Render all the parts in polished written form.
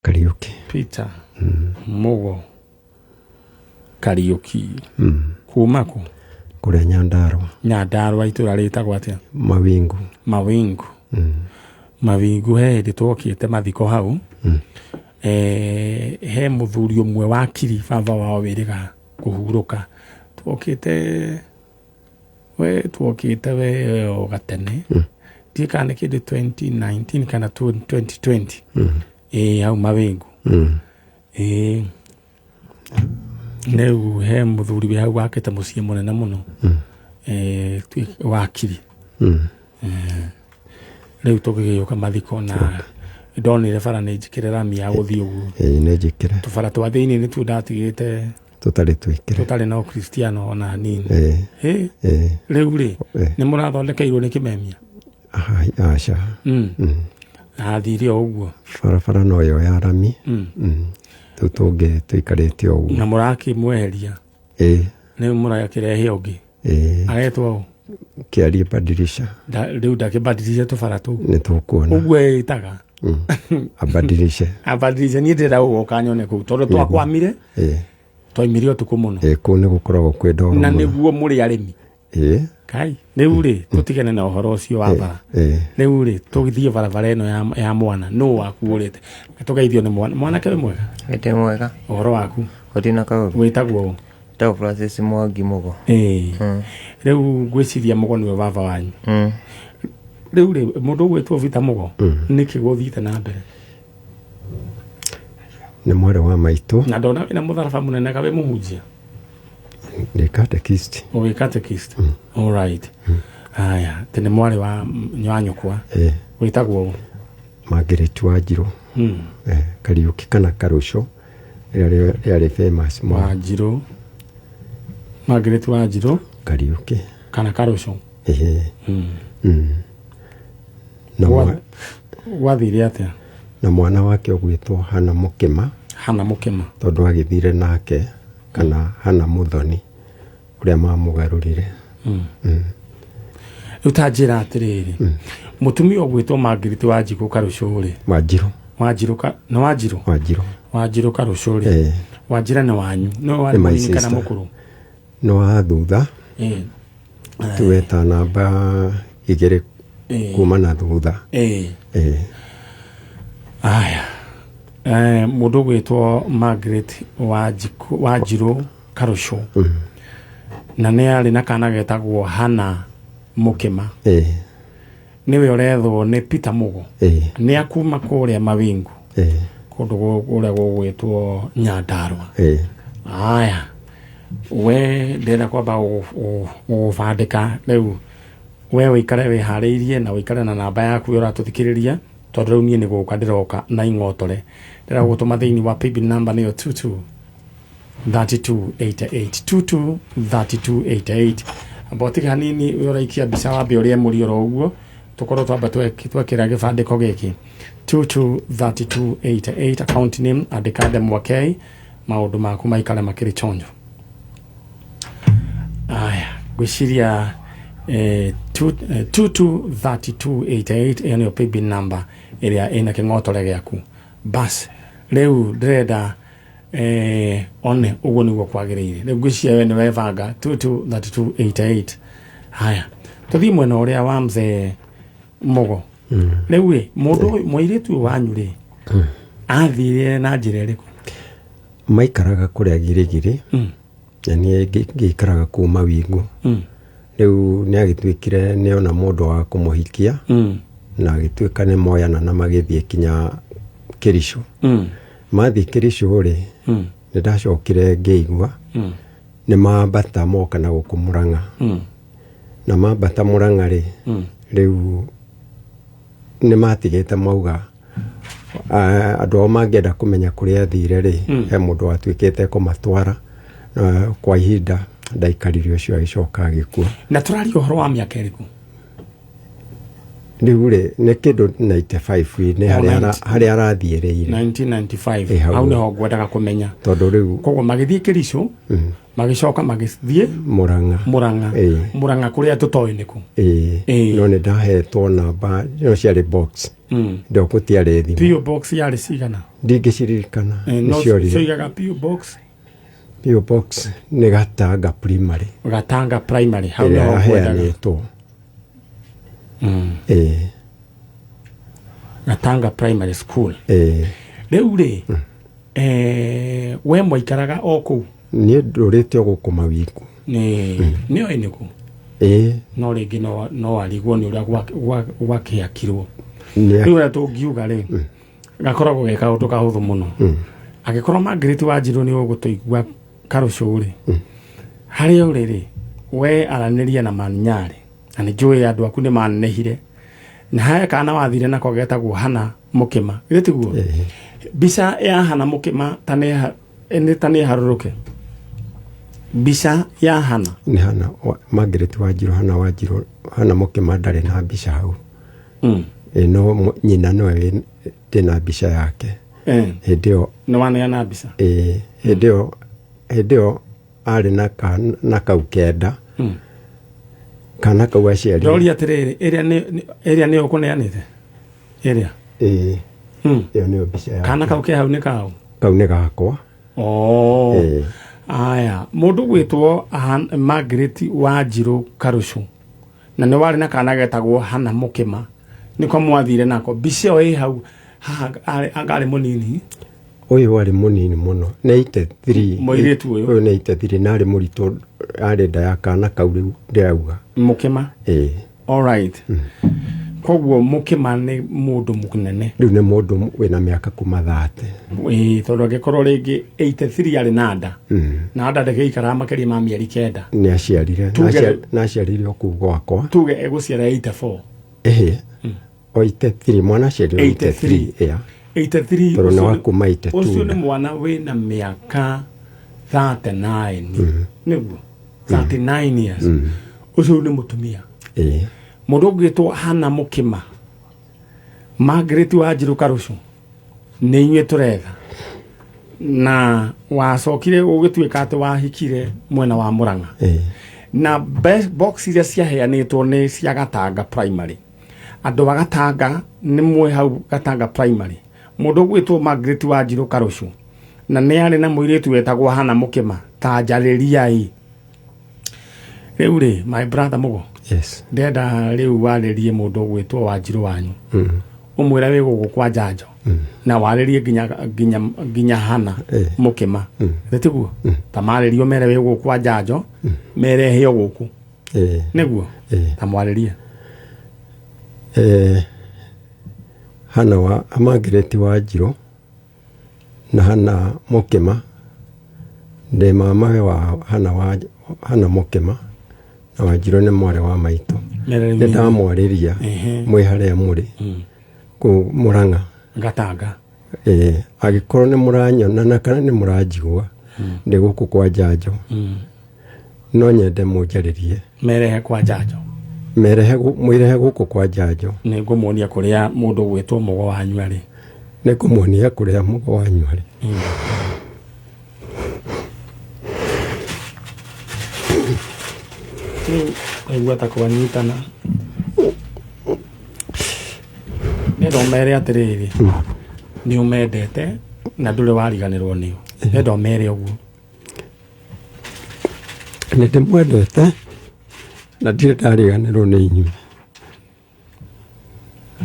Kariuki. Peter Mugo Kariuki. Kuma kũ? Kũrĩa Nyandarua. Nyandarua itũra rĩtagwo atĩa? Mawingu. Mawingu. Mawingu he hĩndĩ twokĩte mathiko hau. He mũthuri ũmwe wakiri baba wao wĩrĩga kũhurũka. Twokĩte we twokĩte we o gatene. Ndiũĩ kana nĩ kĩndũ 2019 kana 2020. Ĩĩ hau Mawingu. Ĩĩ rĩu he mũthuri wĩ hau wakĩte mũciĩ mũnene mũno. Wakiri. Rĩu tũgĩgĩũka mathiko na ndonire bara nĩ njĩkĩre rami ya gũthiĩ ũguo. Ĩĩ nĩ njĩkĩre. Tũbara twa thĩinĩ nĩtuo ndatigĩte Tũtarĩ twĩkĩre. Tũtarĩ na ũkristiano ona hanini. Ĩĩ. Ĩ Ĩĩ. Rĩu rĩ, Ĩĩ. nĩ mũrathondekeirwo nĩ kĩmemia? Ai, aca. Athire o ũguo. Barabara no yo ya rami. Rĩu tũngĩ tũikarĩte o ũguo. Na mũrakĩmweheria? Ĩĩ. Rĩu mũrakĩrehe ũngĩ? Ĩĩ. Aretwo ũ? Kĩarie badilisha. Rĩu ndakĩbadilisha tũbara tũu. Nĩ tũkuona. Ũguo ĩtaga. Abadilishe. Abadilishe niĩ ndĩrenda gũgoka nyone kũu tondũ twakwamire. Ĩĩ. Twaimire ũtukũ mũno. Ĩĩ kũu nĩ gũkoragwo kwĩ ndoro Na mũno. nĩguo mũrĩ arĩmi. Ĩĩ. Kai rĩu rĩ, tũtigane na ũhoro ũcio wa bara. Ĩĩ. Rĩu rĩ, tũgĩthiĩ barabara ĩno ya mwana nũ waku ũrĩte tũgeithio nĩ mwana. Mwanake wĩ mwega? Ndĩ mwega. Ũhoro waku? Gũtirĩ na kaũru. Wĩtagwo ũ? Ndĩtagwo Francis Mwangi Mũgo. Ĩĩ. Rĩu ngwĩciria Mũgo nĩwe baba wanyu. Rĩu rĩ, mũndũ ũgwĩtwo Peter Mũgo, nĩkĩ gũthiĩte na mbere? Nĩ mwarĩ wa maitũ. Na ndona wĩna mũtharaba mũnene ka wĩ mũhunjia? Ndĩ catechist. Wĩ catechist. All right. Haya, atĩ nĩ mwarĩ wa nyũkwa. Ĩĩ. Wĩtagwo ũ? Margaret Wanjirũ. Kariũki kana Karũcũ rĩrĩa rĩarĩ famous mũno. Wanjirũ. Margaret Wanjirũ. Kariũki. Kana Karũcũ. Ĩĩ. Na Gwathire atĩa? Na mwana wake ũgwĩtwo Hana Mũkĩma. Hana Mũkĩma. Tondũ agĩthire nake kana Hana Mũthoni ũrĩa mamũgarũrire. Rĩu ta njĩra atĩrĩrĩ, mũtumia ũgwĩtwo Margaret Wanjikũ Karũcũ rĩ. Wanjirũ. Wanjirũ nĩ Wanjirũ? Wanjirũ. Wanjirũ Karũcũ rĩ. Ĩĩ. Wanjira nĩ wanyu. Nĩ warĩ Nĩ my mũnini kana sister. mũkũrũ? Nĩ wa thutha. Ĩĩ. Tuwe ta namba 2 kuma na thutha. Ĩĩ. Ĩĩ. Aya. Mũndũ ũgwĩtwo Margaret Wanjikũ Wanjirũ Karũcũ. Na nĩ arĩ na kana getagwo Hana Mũkĩma. Ĩĩ. Nĩwe ũrethwo nĩ Peter Mũgo. Ĩĩ. Nĩ akuma kũrĩa Mawingu. Ĩĩ. Kũndũ kũrĩa gũgwĩtwo Nyandarua. Ĩĩ. Aya. We ndĩrenda kwamba gũgũbandĩka rĩu we ũikare wĩharĩirie na ũikare na namba yaku ĩrĩa ũratũthikĩrĩria tondũ rĩu niĩ nĩ gũka ndĩroka na ing'otore. Ndĩrenda gũgũtũma thĩinĩ wa paybill number nĩyo 22 32 88 22 32 88. Amba ũtige hanini we ũraikia mbica wambe ũrĩe mũri oro ũguo tũkorwo twamba twekĩra gĩbandĩko gĩkĩ 22 32 88 account name andĩka Ndemwa K maũndũ maku maikare makĩrĩ chonjo. Aya, ngwĩciria 22 32 88 ĩyo nĩyo paybill number ĩrĩa ĩna kĩng'otore gĩaku. Bas rĩu ndĩrenda one ũguo nĩguo kwagĩrĩire. Rĩu ngwĩciria we nĩ webanga 22 32 88. Haya, tũthiĩ mwena ũrĩa wa mzee Mũgo. Rĩu ĩ, mũndũ ũyũ mũirĩtu ũyũ wanyu rĩ, athire na njĩra ĩrĩkũ? Maikaraga kũrĩa Girigiri. Na niĩ ngĩikaraga kũu Mawingu. Rĩu nĩ agĩtuĩkire nĩ ona mũndũ wa kũmũhikia. Na agĩtuĩka nĩ moyana na magĩthiĩ kinya Kĩricũ. Mathiĩ Kĩricũ rĩ, nĩ ndacokire ngĩigua nĩ mambata moka na gũkũ Mũrang'a. Na mambata Mũrang'a rĩ, rĩu nĩ matigĩte mauga andũ ao mangĩenda kũmenya kũrĩa athire rĩ, he mũndũ watuĩkĩte kũmatwara na kwa ihinda ndaikarire ũcio agĩcoka agĩkua. Na tũraria ũhoro wa mĩaka ĩrĩkũ? Rĩu rĩ nĩ kĩndũ 95 nĩ Oh, harĩa 90. harĩa arathiĩrĩire. 1995. Ĩ, hau. Hau nĩho ngwendaga kũmenya. Tondũ rĩu Koguo magĩthiĩ Kericho, magĩcoka magĩthiĩ Mũrang'a. Mũrang'a. Ĩ. Mũrang'a kũrĩa tũtoĩ nĩkũ. Ĩ. Ĩ. No nĩ ndahetwo namba no ciarĩ box. Ndo gũtiarĩ thimũ. PO box yarĩ cigana? Ndingĩciririkana. Eh, no nĩciorire. cioigaga PO box. PO box nĩ Gatanga Primary. Gatanga Primary, hau ĩrĩa nĩho ngwendaga. yaheanĩtwo. Ĩ. Gatanga Primary School. Ĩ. Rĩu rĩ, we mwaikaraga o kũu? Niĩ ndũrĩte o gũkũ Mawingu. Nĩ nĩoĩ nĩkũ? Ĩ. No rĩngĩ no arigwo nĩ ũrĩa gwakĩakirwo. Nĩ Rĩu ũrĩa tũngiuga rĩ, gakoragwo ge kaũndũ kahũthũ mũno. Angĩkorwo Margaret Wanjirũ nĩ ũgũtũigua Karũcũ rĩ, harĩa ũrĩ rĩ, we aranĩria na Manyarĩ, na nĩ njũĩ andũ aku nĩ manenehire, na he kana wathire nako getagwo Hana Mũkĩma, githĩ tiguo? Ĩ. Mbica ya Hana Mũkĩma ta nĩ harũrũke mbica ya Hana. Nĩ Hana Margaret Wanjirũ, Hana Wanjirũ, Hana Mũkĩma ndarĩ na mbica hau. Ĩ, no nyina nĩwe ndĩna mbica yake. Hĩndĩ ĩyo Nĩ waneana mbica? Ĩ, hĩndĩ ĩyo arĩ na kau kenda. Kana kau aciarire. Ndoria atĩrĩrĩ, ĩrĩa nĩyo ũkũneanĩte? Ĩrĩa? Ĩ. Ĩyo nĩyo mbica yake. Kana kau ke hau nĩ kau? Kau nĩ gakwa. Oh. Ĩ. Aya, mũndũ gwĩtwo Margaret Wanjirũ Karũcũ, na nĩ warĩ na kana getagwo Hana Mũkĩma, nĩko mwathire nako. Mbica ĩyo ĩ hau haha, anga arĩ mũnini. Ũyũ warĩ mũnini mũno, nĩ 83. Mũirĩtu ũyũ? Ũyũ nĩ 83 na arĩ mũritũ, arĩ nda ya kana kau rĩu ndĩrauga. Mũkĩma? Ĩ. All right. Koguo Mũkĩma nĩ mũndũ mũnene. Rĩu nĩ mũndũ wĩna mĩaka kuma 30. Ĩ, tondũ angĩkorwo rĩngĩ 83 arĩ na nda, na nda ndĩgĩikaraga makĩria ma mĩeri 9. Nĩ aciarire, na aciarire o kũu gwakwa. Tuge egũciara 84. Ĩhĩ. O 83, mwana aciarirwo 83. Ĩa. 83. Tondũ nĩ wa kuma 82. Ũcio nĩ mwana wĩna mĩaka 39. Nĩguo? 39 years. Ũcio nĩ mũtumia. Ĩ. Mũndũ ũgwĩtwo Hana Mũkĩma, Margaret Wanjirũ Karũcũ, nĩ inyuĩ tũretha. Na wacokire ũgĩtuĩka atĩ wahikire mwena wa Mũrang'a. Ĩ. Na box iria ciaheanĩtwo nĩ cia Gatanga Primary. Andũ a Gatanga nĩ mwe hau Gatanga Primary. Mũndũ ũgwĩtwo Margaret Wanjirũ Karũcũ, na nĩ arĩ na mũirĩtu wetagwo Hana Mũkĩma, ta njarĩriai. Rĩu rĩ, my brother Mũgo. Yes. Ndenda rĩu warĩrie mũndũ ũgwĩtwo Wanjirũ wanyu. Ũmwĩre wĩ gũkũ kwa Njanjo. Na warĩrie nginya Hana Mũkĩma. Githĩ tiguo? Ta marĩrie ũmere wĩ gũkũ kwa Njanjo, merehe o gũkũ. Nĩguo? Ta mwarĩrie. Hana wa Margaret Wanjirũ na Hana Mũkĩma, ndĩ mamawe wa Hana Mũkĩma na Wanjirũ nĩ mwarĩ wa maitũ. Nĩ ndamwarĩria mwĩ harĩa mũrĩ kũu Mũrang'a. Gatanga. Ĩ, angĩkorwo nĩ mũranyona na kana nĩ mũranjigua, ndĩ gũkũ kwa Njanjo. No nyende mũnjarĩrie. Merehe kwa Njanjo. Mwĩrehe gũkũ kwa Njanjo. Nĩ ngũmuonia kũrĩa mũndũ ũgwĩtwo Mũgo wanyu arĩ. Nĩ ngũmuonia kũrĩa Mũgo wanyu arĩ. Rĩu ndaigua ta kwanyitana. Ndĩrenda ũmere atĩrĩrĩ, nĩ ũmendete na ndũrĩ wariganĩrwo nĩo. Ndĩrenda ũmere ũguo. Nĩ ndĩmwendete na ndirĩ ndariganĩrwo nĩ inyuĩ.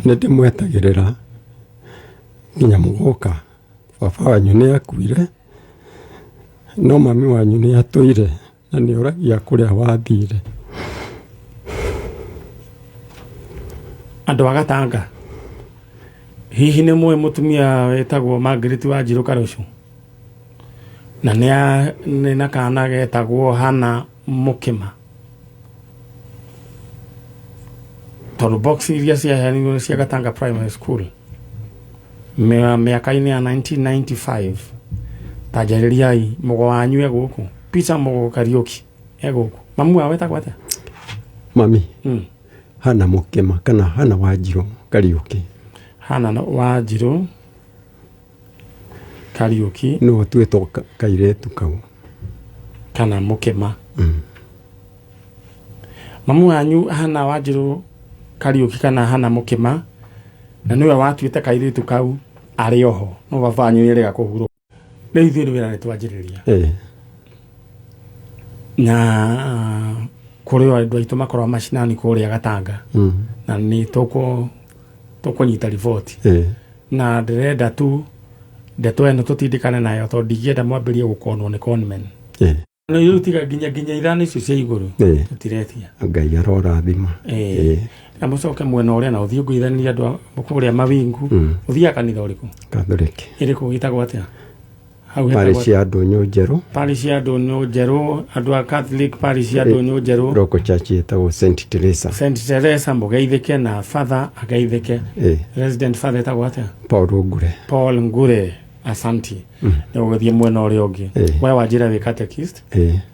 Nĩ ndĩmwetagĩrĩra nginya mũgoka. Baba wanyu nĩ akuire, no mami wanyu nĩ atũire na nĩ oragia kũrĩa wathire. Andũ a Gatanga, hihi nĩ mũĩ mũtumia wĩtagwo Margaret Wanjirũ Karũcũ? Na nĩ na kana getagwo Hana Mũkĩma. Tondũ box iria ciaheanirwo nĩ cia Gatanga Primary School mĩaka-inĩ ya 1995. Ta njarĩriai Mũgo wanyu e gũkũ. Peter Mũgo Kariũki e gũkũ. Mamu wao wetagwo atĩa? Mami. Hana Mũkĩma kana Hana Wanjirũ Kariũki. Hana Wanjirũ Kariũki. Nĩwe ũtuĩtwo kairĩtu kau. Kana Mũkĩma. Mamu wanyu Hana Wanjirũ Kariũki kana Hana Mũkĩma, na nĩwe watuĩte kairĩtu kau arĩ oho, no baba wanyu nĩerĩga kũhurũka. Rĩu ithuĩ nĩ wĩra nĩtwanjĩrĩria. Na kũrĩ o andũ aitũ makoragwo macinani kũrĩa Gatanga. Na nĩ tũkũnyita riboti. Na ndĩrenda tu ndeto ĩno tũtindĩkane nayo tondũ ndingĩenda mwambĩrĩrie gũkonwo nĩ conmen. Rĩu tiga nginya ithano icio cia igũrũ tũtiretia. Ngai arorathima. Na mũcoke mwena ũrĩa na ũthiĩ ũngĩithania andũ a kũrĩa mawingu. Ũthiaga kanitha ũrĩkũ? Catholic. Ĩrĩkũ ĩtagwo atĩa? Hau Parish hetagwo ya Ndũnyũ Njerũ. Parish ya Ndũnyũ Njerũ, andũ a Catholic Parish ya Ndũnyũ Njerũ. Local church ĩtagwo St Teresa. St Teresa mũgeithĩke na father ageithĩke. Resident father etagwo atĩa? Paul Ngure. Paul Ngure, asanti. Nĩ ũgũthiĩ mwena ũrĩa ũngĩ. We wanjĩra wĩ catechist.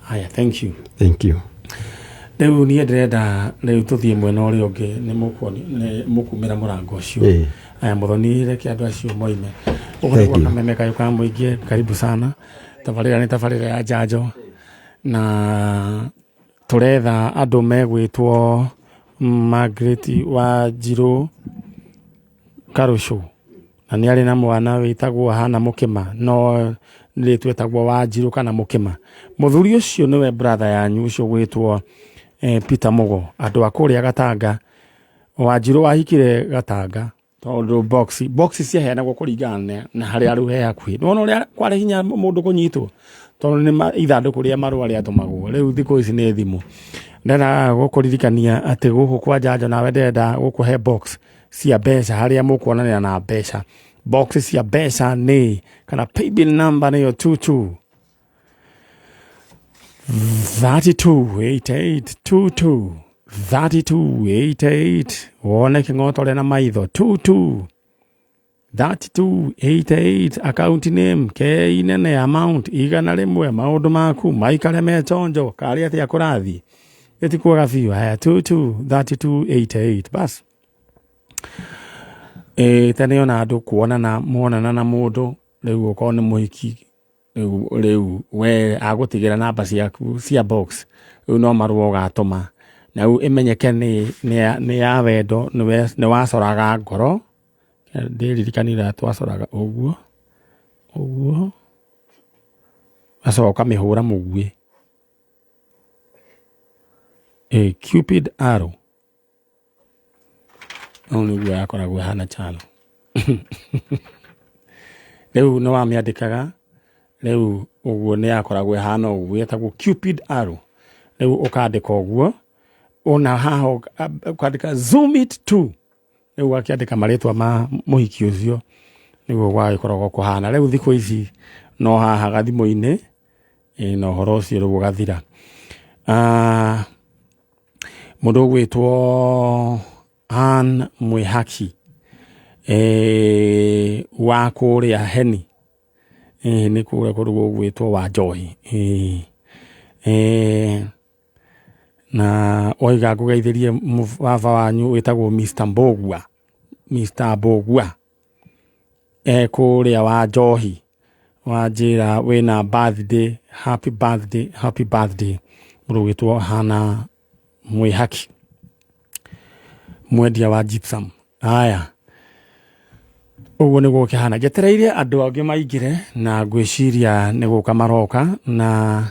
Haya, thank you. Thank you. Rĩu niĩ ndĩrenda rĩu tũthiĩ mwena ũrĩa ũngĩ nĩ mũkumĩra mũrango ũcio. Aya Muthoni, reke andũ acio moime. Ũguo Thank nĩguo you. Kameme kayũ ka mũingĩ, karibu sana. Tabarĩra nĩ tabarĩra ya njanjo na tũretha andũ megwĩtwo Margaret Wanjirũ Karũcũ na nĩ arĩ na mwana wĩtagwo Hana Mũkĩma no rĩtwa etagwo Wanjirũ kana Mũkĩma. Mũthuri ũcio nĩwe brother yanyu ũcio gwĩtwo Peter Mugo. Andũ a kũrĩa Gatanga, Wanjirũ wahikire Gatanga tondũ box ciaheanagwo kũringana na harĩa rĩu he hakuhĩ. Nĩwona ũrĩa kwarĩ hinya mũndũ kũnyitwo tondũ nĩ ithandũkũ rĩa marũa rĩatũmagwo. Rĩu thikũ ici nĩ thimũ. Ndĩrenda gũkũririkania atĩ gũkũ kwa njanjo nawe ndĩrenda gũkũhe box cia mbeca harĩa mũkuonanĩra na mbeca. Box cia mbeca nĩ kana paybill number nĩyo 22 3288 22 3288 wone kĩng'otore na maitho 22 3288 account name K nene amount 100 maũndũ maku maikare me chonjo karĩ atĩa kũrathiĩ gĩtikuaga biũ. Haya 22 3288 bas. Tene ona andũ kuonana muonana na mũndũ rĩu ũkorwo nĩ mũhiki rĩu we agũtigĩra namba ciaku cia box rĩu no marũa ũgatũma na rĩu ĩmenyeke nĩ ya wendo nĩ wacoraga ngoro. Ndĩririkanire twacoraga ũguo ũguo gacoka ũkamĩhũra mũguĩ Cupid arrow no nĩguo yakoragwo ĩhana chalo. Rĩu nĩ wamĩandĩkaga rĩu ũguo nĩ yakoragwo ĩhana ũguo ĩtagwo Cupid arrow. Rĩu ũkandĩka ũguo ona haha ũkandĩka zoom it to rĩu ũgakĩandĩka marĩtwa ma mũhiki ũcio nĩguo gwagĩkoragwo kũhana. Rĩu thikũ ici no haha gathimũ-inĩ na ũhoro ũcio rĩu ũgathira. Mũndũ ũgwĩtwo Ann Mwĩhaki wa kũrĩa Heni nĩ kũrĩa kũndũ gũgwĩtwo wa Njohi na oiga ngũgeithĩrie baba wanyu wĩtagwo Mr Mbũgua, Mr Mbũgua kũrĩa wa Njohi wanjĩra wĩna birthday, happy birthday, happy birthday. Mũndũ ũgwĩtwo Hana Mwĩhaki mwendia wa gypsum. Haya ũguo nĩguo kĩhana. Njetereire andũ angĩ maingĩre na ngwĩciria nĩ gũka maroka na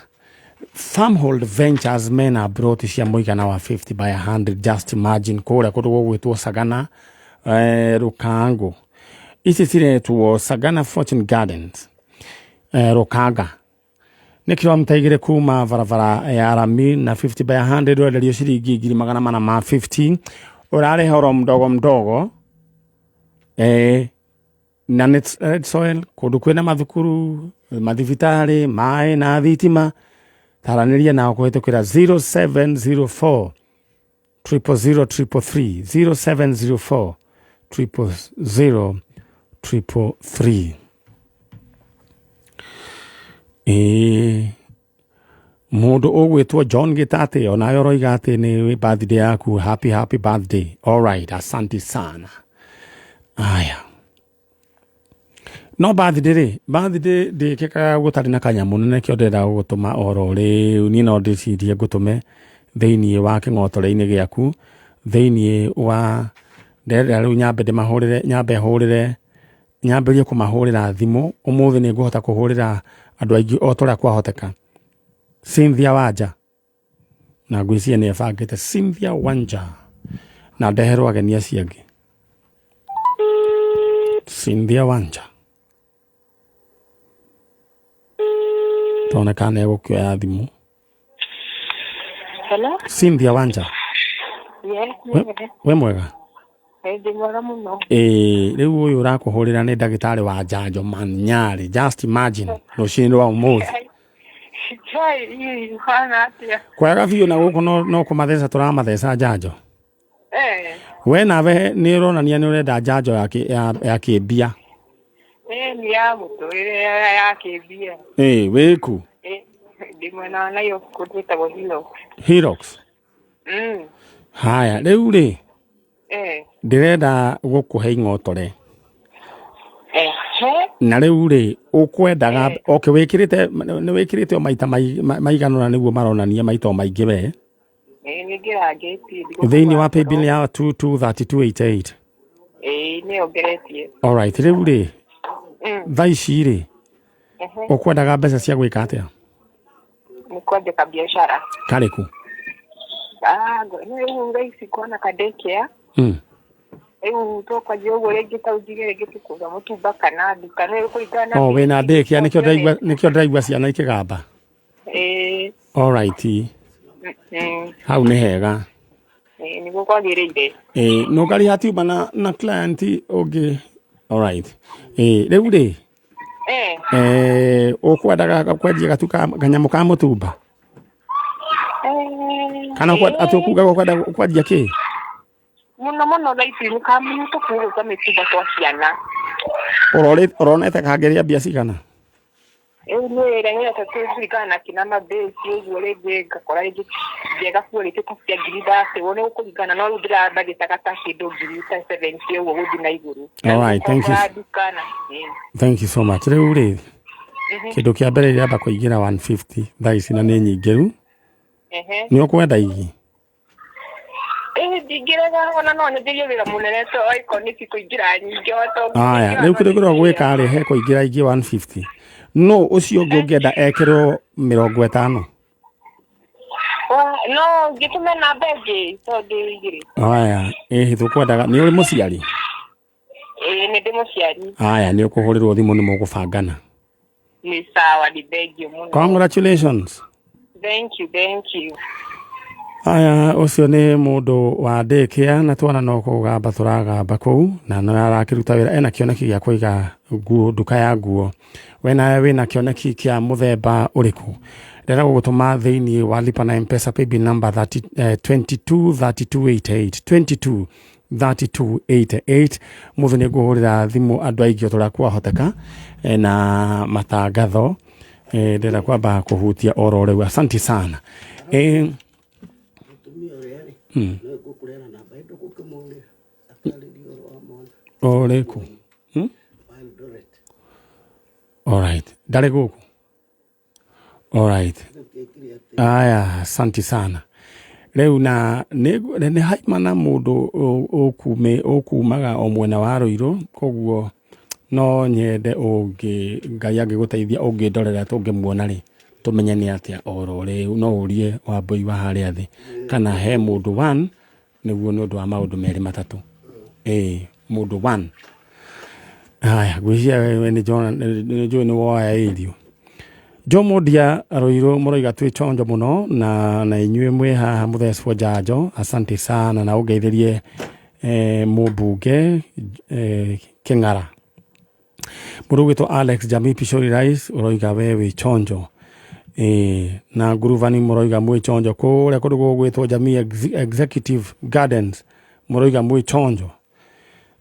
Farmhold Ventures mena broti cia mũigana wa 50 by 100 just imagine kũrĩa kũndũ gũgwĩtwo Sagana Rũkangũ. Ici ciretwo Sagana Fortune Gardens Rũkanga nĩ kilomita igĩrĩ kuma barabara ya rami na 50 by 100 ũrenderio ciringi 450,000 ũrarĩha oro mdogo mdogo na nĩ red soil kũndũ kwĩna mathukuru mathibitarĩ maĩ na thitima. Taranĩria nao kũhĩtũkĩra 0704 000 333 0704 000 333. Mũndũ ũgwĩtwo John Gĩtatĩ onawe ũroiga atĩ nĩ birthday yaku, happy happy birthday. Alright, asante sana. Aya, no birthday rĩ, birthday ndĩkĩkaga gũtarĩ na kanyamũ, na nĩkĩo ndĩrenda gũgũtũma oro rĩu. Niĩ no ndĩcirie ngũtũme thĩiniĩ wa kĩng'otore-inĩ gĩaku, thĩiniĩ wa ndĩrenda rĩu nyambe ndĩmahũrĩre, nyambe hũrĩre, nyambĩrĩrie kũmahũrĩra thimũ ũmũthĩ. Nĩ ngũhota kũhũrĩra andũ aingĩ o ta ũrĩa kwahoteka. Cynthia Wanja, na ngwĩciria nĩ ebangĩte Cynthia Wanja na ndeherwo ageni acio angĩ. Cynthia Wanja tone kana nĩ egũkĩoya thimũ. Hello? Cynthia Wanja. Yes, we, nĩ we mwega? Ndĩ mwega mũno. Ĩĩ, rĩu ũyũ ũrakũhũrĩra nĩ ndagĩtarĩ wa njanjo man Nyarĩ. Just imagine, rũcinĩ rwa ũmũthĩ. Joy, hihi ũhana atĩa? Kwega biũ, na gũkũ no kũmatheca tũramatheca njanjo. Eh, We nawe nĩ ũronania nĩ ũrenda njanjo ya kĩmbia. Nĩ ya mũtũrĩre ya kĩmbia. Ĩĩ, wĩku? Eh, ndĩ mwena wa Nairobi kũndũ gwĩtagwo Hillock. Hillox. Haya, rĩu rĩ, ndĩrenda gũkũhe ing'otore. Ehe. Na rĩu rĩ, ũkwendaga okay, wĩkĩrĩte, nĩ wĩkĩrĩte o maita maigana ũna nĩguo maronania maita o maingĩ we. Eh, nĩ ngĩrangĩtie. Thĩinĩ wa paybill ya 223288. Eh, nĩ ongeretie. Alright, rĩu rĩ, thaa ici rĩ, ũkwendaga mbeca cia gwĩka atĩa? Nĩ kwanjia biashara. Karĩkũ? Ah, nĩ rĩu thaa ici kuona ka daycare. Rĩu tũkwanjia ũguo rĩngĩ ta njige rĩngĩ tũkũga mũtumba kana nduka, nĩ kũringana na Oh, wĩna daycare, nĩkĩo ndĩraigua ciana ikĩgamba. Ĩĩ. Alright. Hau nĩ hega. Ĩĩ, nĩguo kwagĩrĩire. Ĩĩ, no ngari hatiuma na client ũngĩ. Alright. Ĩĩ, rĩu rĩ, ũkwendaga kwendia gatu ka kanyamũ ka mũtumba kana atĩ ũkuga ũkwenda kwendia kĩ? Mũno mũno thaa ici nĩ kamũ tũkũgũka mĩtumba twa ciana. Ũronete kangĩrĩa mbia cigana? Rĩu nĩ ĩrehete kũringana na kĩna mabĩci ũguo, rĩngĩ ngakora rĩngĩ njega quality ta cia 30,000 ũguo, nĩ gũkũringana, no rĩu ndĩrabagĩtaga ta kĩndũ ngiri ta 70 ũguo gũthiĩ na igũrũ. Alright, thank you. Gũkombora nduka na ĩĩ. Thank you so much. Rĩu rĩ, kĩndũ kĩa mbere ĩramba kũingĩra 150 thaa ici, na nĩ nyingĩru. Nĩ ũkwenda igi? Ĩĩ, ndingĩrega, ona no nyenderie wĩra mũnene to oiko nĩ cikũingĩra nyingĩ o to. Aya, rĩu kĩndũ kĩrĩa ũgwĩka rĩ, he kũingĩra ingĩ 150, no ũcio ũngĩ ũngĩenda ekĩrwo 50. No ngĩtũme namba ĩngĩ tondũ igĩrĩ. Aya, ĩhĩ, tũkwendaga nĩ ũrĩ mũciari? Ĩĩ, nĩ ndĩ mũciari. Aya, nĩ ũkũhũrĩrwo thimũ, nĩ mũgũbangana. Nĩ sawa, nĩ thengiũ mũno. Congratulations. Thank you, thank you. Aya, ũcio nĩ mũndũ wa daycare, na twana no kũgamba tũragamba kũu, na no arakĩruta wĩra, ena kĩoneki gĩa kũiga nguo, nduka ya nguo. We nawe wĩna kĩoneki kĩa mũthemba ũrĩkũ? Ndĩrenda gũgũtũma thĩinĩ wa lipa na Mpesa paybill number 30, 223288, 223288. Mũthĩ nĩ ngũhũrĩra thimũ andũ aingĩ o ta ũrĩa kwahoteka, na matangatho, ndĩrenda kwamba kũhutia oro rĩu. Asante sana. Mũtumia ũrĩa rĩ, nĩwe ngũkũrehera namba ĩndo gũkĩmũrĩra atarĩrie ũhoro wa mwana. Ũrĩkũ? Wa Eldoret. Alright, ndarĩ gũkũ. Alright. Gũkĩkire atĩ Aya, asante sana. Rĩu na nĩ haima na mũndũ ũkumaga o mwena wa Rũirũ, koguo no nyende ũngĩ Ngai angĩgũteithia ũngĩndorera tũngĩmuona rĩ, tũmenye nĩ atĩa oro rĩu. No ũrie Wambũi wa harĩa thĩ kana he mũndũ one, nĩguo nĩ ũndũ wa maũndũ merĩ matatũ. Ĩĩ, mũndũ one. Haya, ngwĩciria wewe nĩ nĩ njũĩ nĩ woya irio. Jomondia Rũirũ mũroiga twĩ chonjo mũno, na inyuĩ mwĩ haha mũthecwo njanjo, asante sana, na ũngeithĩrie mũmbunge Kĩng'ara. Mũndũ ũgwĩtwo Alex Jamii Pishori Rice ũroiga we wĩ chonjo. Na Nguruvani mũroiga mwĩ chonjo kũrĩa kũndũ gũgwĩtwo Jamii Executive Gardens, mũroiga mwĩ chonjo.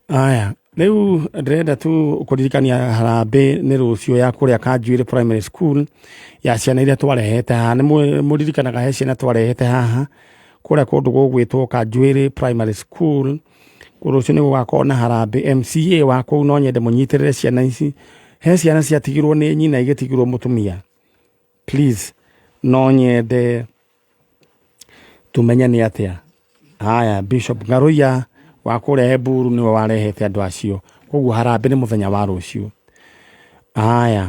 Aya, Rĩu ndĩrenda tu kũririkania harambĩ nĩ rũciũ ya kũrĩa Kanjuĩrĩ Primary School ya ciana iria twarehete haha. Nĩ mũririkanaga he ciana twarehete haha kũrĩa kũndũ gũgwĩtwo Kanjuĩrĩ Primary School. Rũciũ nĩ gũgakorwo na harambĩ. MCA wa kũu no nyende mũnyitĩrĩre ciana ici. He ciana ciatigirwo nĩ nyina igĩtigirwo mũtumia. Please, no nyende tumenye nĩ atĩa. Haya, Bishop Ngaruiya wa kũrĩa Eburu nĩwe warehete andũ acio, koguo harambĩ nĩ mũthenya wa rũciũ. Haya,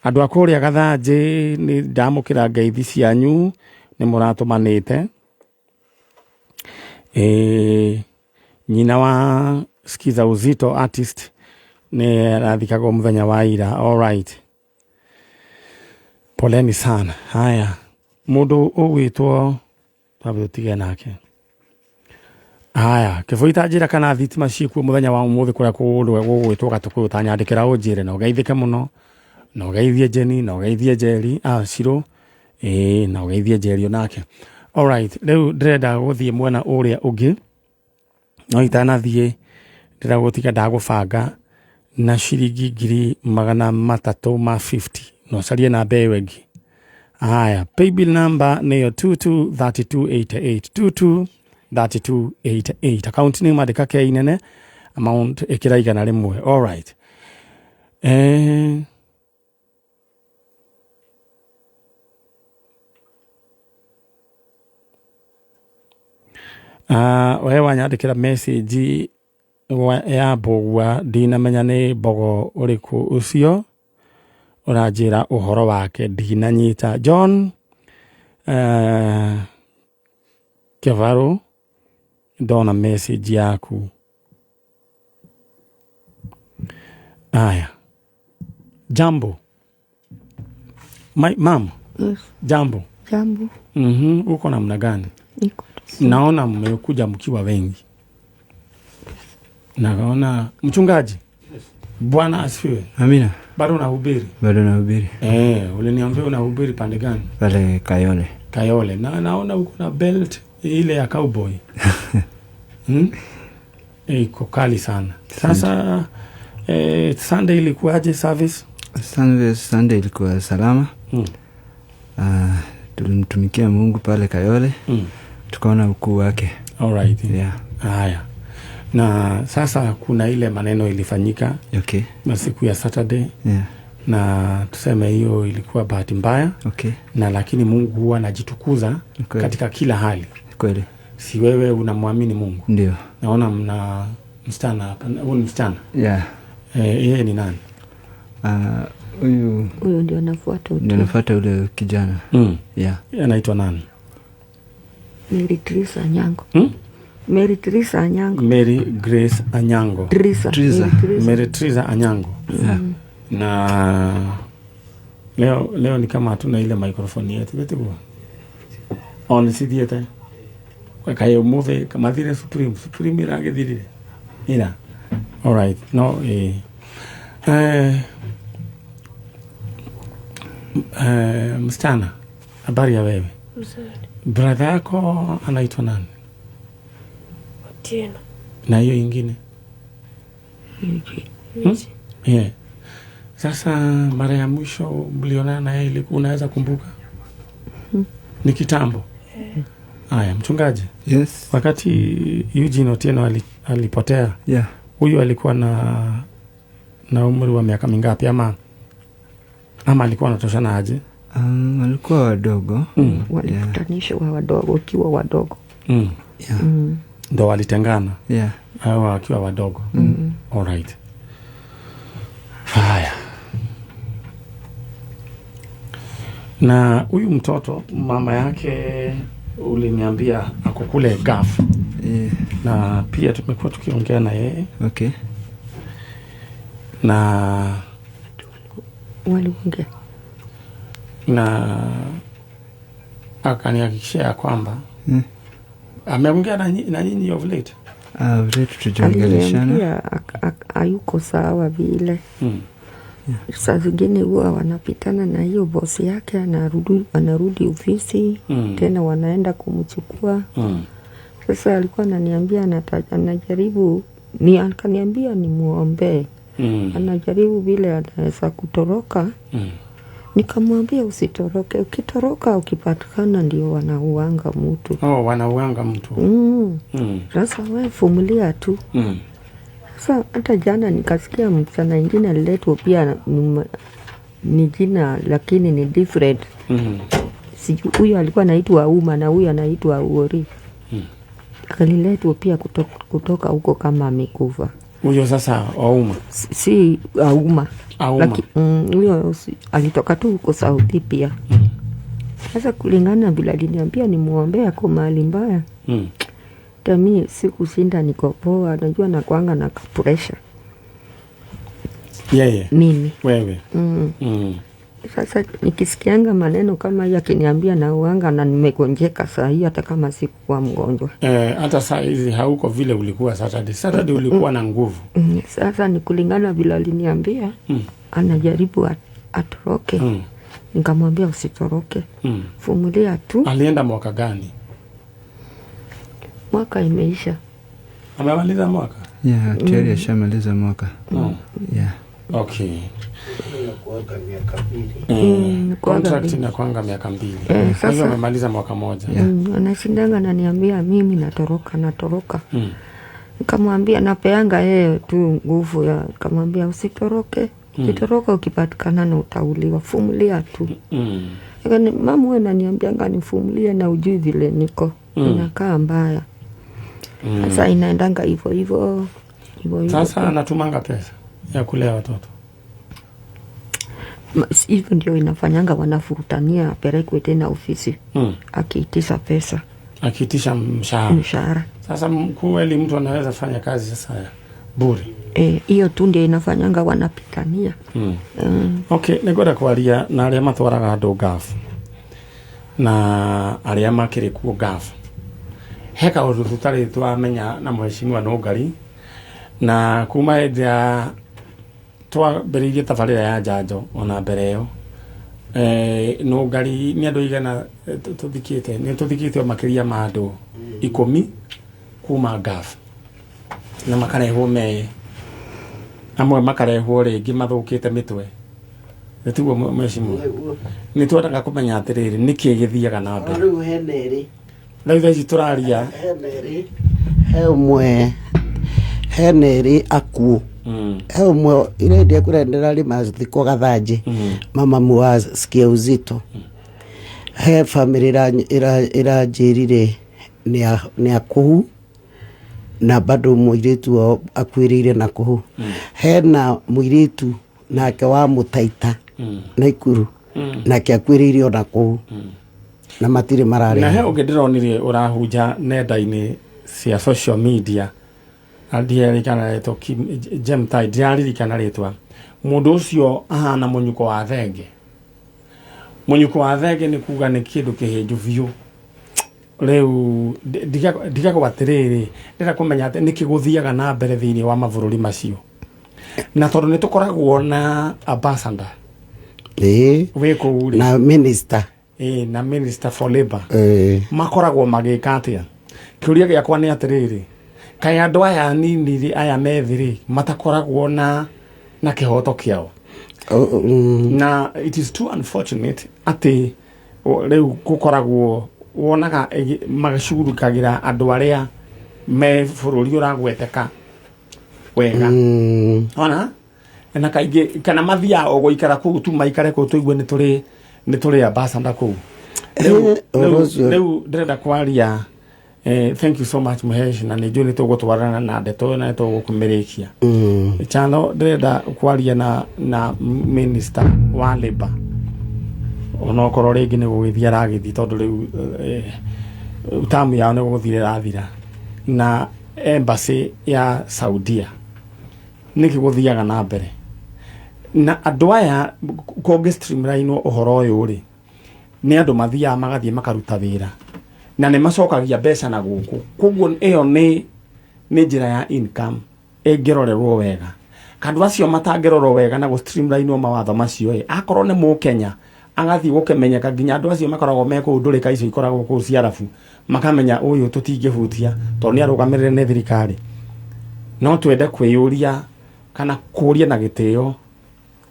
andũ a kũrĩa Gathanjĩ nĩ ndamũkĩra ngeithi cianyu, nĩ mũratũmanĩte. Nyina wa Skiza Uzito artist nĩ arathikagwo mũthenya wa ira. All right, poleni sana. Haya, mũndũ ũgwĩtwo twambe tũtige nake. Haya, kĩbũi ta njĩra kana thitima ciĩkuo mũthenya wa ũmũthĩ kũrĩa kũndũ gũgwĩtwo Gatũkũyũ, ta nyandĩkĩra ũnjĩre na ũgeithĩke mũno, na ũgeithie Jeni, na ũgeithie Njeri, Cirũ, ĩĩ, na ũgeithie Njeri onake. Alright, rĩu ndĩrenda gũthiĩ mwena ũrĩa ũngĩ, no itanathiĩ ndĩrenda gũtiga ndagũbanga na ciringi 350,000, na ũcarie namba ĩyo ĩngĩ. Haya, paybill number nĩyo 223288, 223288. Account name andĩka K nene, amount ĩkĩra 100. Alright. We wanyandĩkĩra message ya mbũgua, ndinamenya nĩ mbogo ũrĩkũ ũcio ũranjĩra ũhoro wake, ndinanyita. John Kevaru, ndona message yaku. Aya, jambo my mom. Yes. Jambo. Jambo. Uko namna gani? Niko. Naona mmekuja mkiwa wengi. Naona mchungaji. Yes. Bwana asifiwe. Amina. Bado unahubiri? Bado nahubiri. Uliniambia unahubiri pande gani? Pale Kayole. Kayole. Na naona uko na belt ile ya cowboy. Iko kali sana. Sasa Sunday ilikuwaje service? Sunday ilikuwa salama. Tulimtumikia Mungu pale Kayole. Tukaona ukuu wake. All right. Yeah. Haya. Na sasa kuna ile maneno ilifanyika. Okay. Na siku ya Saturday. Yeah. Na tuseme hiyo ilikuwa bahati mbaya. Okay. Na lakini Mungu huwa anajitukuza katika kila hali. Kweli. Si wewe unamwamini Mungu? Ndio. Naona mna msichana hapa. Huyu ni msichana? Yeah. Yeye ni nani? Huyu ndio anafuata. Ndio anafuata ule kijana. Yeah. Anaitwa nani? Mary Teresa Anyango. Mary Teresa Anyango. Mary Grace Anyango. Teresa. Mary Teresa Anyango. Yeah. Na leo ni kama hatuna ile microphone yetu. Betibu. On sidiete. Kwa kayo move kama vile Supreme iragethirire. Ira. All right. No msichana, habari ya wewe? Mzuri. Brother yako anaitwa nani? Otieno. Na hiyo ingine? Yeah. Sasa mara ya mwisho mlionana na yeye unaweza kumbuka? Ni kitambo. Haya, mchungaji. Yes. Wakati Eugene Otieno alipotea. Yeah. Huyu alikuwa na umri wa miaka mingapi ama alikuwa anatoshana aje? Walikuwa wadogo. Walikutanishwa wadogo, wakiwa wadogo. Yeah. Ndio walitengana. Yeah. Hao wakiwa wadogo. All right. Haya. Na huyu mtoto mama yake uliniambia ako kule Gulf. Yeah. Na pia tumekuwa tukiongea na yeye. Okay. Na waliongea. Na akanihakikishia kwamba ameongea na nyinyi of late. Vile tutujongeleshana. Hayuko sawa vile. Saa zingine huwa wanapitana na hiyo bosi yake, anarudi ofisi, tena wanaenda kumchukua. Sasa alikuwa ananiambia anajaribu Ni akaniambia nimuombee. Anajaribu vile anaweza kutoroka. Nikamwambia usitoroke, ukitoroka ukipatikana ndio wanauanga mtu. Oh, wanauanga mtu. Sasa we vumilia tu. Sasa hata jana nikasikia msichana ingine aliletwa pia ni jina lakini ni different. Sijui huyu alikuwa anaitwa Uma na huyu anaitwa Uori. Aliletwa pia kutoka huko kama amekufa. Huyo sasa Wauma. Si Auma. Auma. Huyo alitoka tu huko Saudi pia. Sasa kulingana vile aliniambia nimuombee ako mahali mbaya. Hata mi sikushinda niko poa, najua nakuanga na pressure Yeye. mimi. Wewe. Sasa nikisikianga maneno kama hiyo akiniambia nauanga na nimegonjeka saa hii hata kama sikuwa mgonjwa. Hata saa hizi hauko vile ulikuwa Saturday. Saturday ulikuwa na nguvu. Sasa ni kulingana vile aliniambia anajaribu atoroke. Nikamwambia usitoroke. Vumilia tu. Alienda mwaka gani? Mwaka imeisha. Amemaliza mwaka? Yeah, tayari ashamaliza mwaka. Yeah. Okay. Inakuwaga miaka 2. Kuaga Contract mbili. inakuanga miaka 2. Kwa hivyo Sasa amemaliza mwaka moja. Anashindanga ananiambia mimi natoroka. Nikamwambia napeanga yeye tu nguvu ya, nikamwambia usitoroke. Ukitoroka ukipatikana na utauliwa, vumilia tu. Mama wewe ananiambianga nivumilie na ujui vile niko. Inakaa mbaya. Sasa inaendanga hivyo hivyo hivyo hivyo. Sasa anatumanga pesa ya kulea watoto. Hivyo ndio inafanyanga wanafurutania apelekwe tena ofisi. Akiitisha pesa. Akiitisha mshahara. Mshahara. Sasa kweli mtu anaweza fanya kazi sasa bure. Hiyo tu ndio inafanyanga wanapitania. Okay, nĩngwenda kwaria na arĩa matwaraga andũ ngabu na arĩa makĩrĩ kuo ngabu. He kaũndũ tũtarĩ twamenya na mheshimiwa Nũngari, na kuma hĩndĩ ya twambĩrĩirie tabarĩra ya njanjo ona mbere ĩyo, Nũngari nĩ andũ aigana tũthikĩte, nĩ tũthikĩte makĩria ma andũ 10 kuma ngabu, na makarehwo me amwe makarehwo rĩngĩ mathũkĩte mĩtwe. Nĩtiguo mheshimiwa? Nĩ twendaga kũmenya atĩrĩrĩ, nĩkĩ gĩthiaga na mbere? Rĩu hena ĩrĩ. Rĩu thaa ici tũraria. Hena ĩrĩ. He ũmwe, hena ĩrĩ akuũ. He ũmwe ile ndia kũrendera rĩ mathikwo Gathanjĩ. Mama muwasikia uzito. He family ĩranjĩrire nĩ akũhu na bado mũirĩtu wao akuĩrĩire na kũhu. Hena mũirĩtu nake wa Mũtaita Naikuru nake akuĩrĩire ona kũu na matirĩ mararĩha. Na he ũngĩ ndĩronire ũrahunja nenda-inĩ cia social media, ndiaririkana rĩtwa, Jemtai, ndiaririkana rĩtwa. Mũndũ ũcio ahana mũnyuko wa thenge. Mũnyuko wa thenge nĩ kuga nĩ kĩndũ kĩhĩnju biũ. Rĩu ndigagwo atĩrĩrĩ, ndĩrenda kũmenya atĩ nĩkĩ gũthiaga na mbere thĩinĩ wa mabũrũri macio. Na tondũ nĩ tũkoragwo na ambassador wĩ kũu rĩ. Na minister. Na minister for labor. Makoragwo magĩka atĩa? Kĩũria gĩakwa nĩ atĩrĩrĩ, kaĩ andũ aya anini rĩ, aya methĩ rĩ, matakoragwo na kĩhoto kĩao? Na it is too unfortunate atĩ rĩu gũkoragwo wonaga magĩcurukagĩra andũ arĩa me bũrũri ũragweteka wega. Ona? Na kaingĩ kana mathiaga o gũikara kũu tu, maikare kũu tũigue nĩ tũrĩ ambassador kũu. Rĩu ndĩrenda kwaria. Thank you so much Muhesh, na nĩ njũĩ nĩ tũgũtwarana na ndeto na nĩ tũgũkũmĩrĩkia. Chano ndĩrenda kwaria na minister wa labor. Onokorwo rĩngĩ nĩ gũgĩthiĩ aragĩthiĩ tondũ rĩu tamu yao nĩ gũgũthira ĩrathira. Na embassy ya Saudia nĩkĩ gũthiaga na mbere? Na andũ aya kũngĩ streamline ũhoro ũyũ rĩ, nĩ andũ mathiaga magathiĩ makaruta wĩra na nĩ macokagia mbeca na gũkũ. Koguo ĩyo nĩ njĩra ya income ĩngĩrorerwo wega. Andũ acio matangĩrorwo wega na gũ streamline mawatho macio ĩ, akorwo nĩ mũkenya agathiĩ gũkĩmenyeka nginya andũ acio makoragwo me kũu ndũrĩka icio ikoragwo kũu cia arabu makamenya ũyũ tũtingĩhutia tondũ nĩ arũgamĩrĩre nĩ thirikari. No twende kwĩyũria kana kũria na gĩtĩo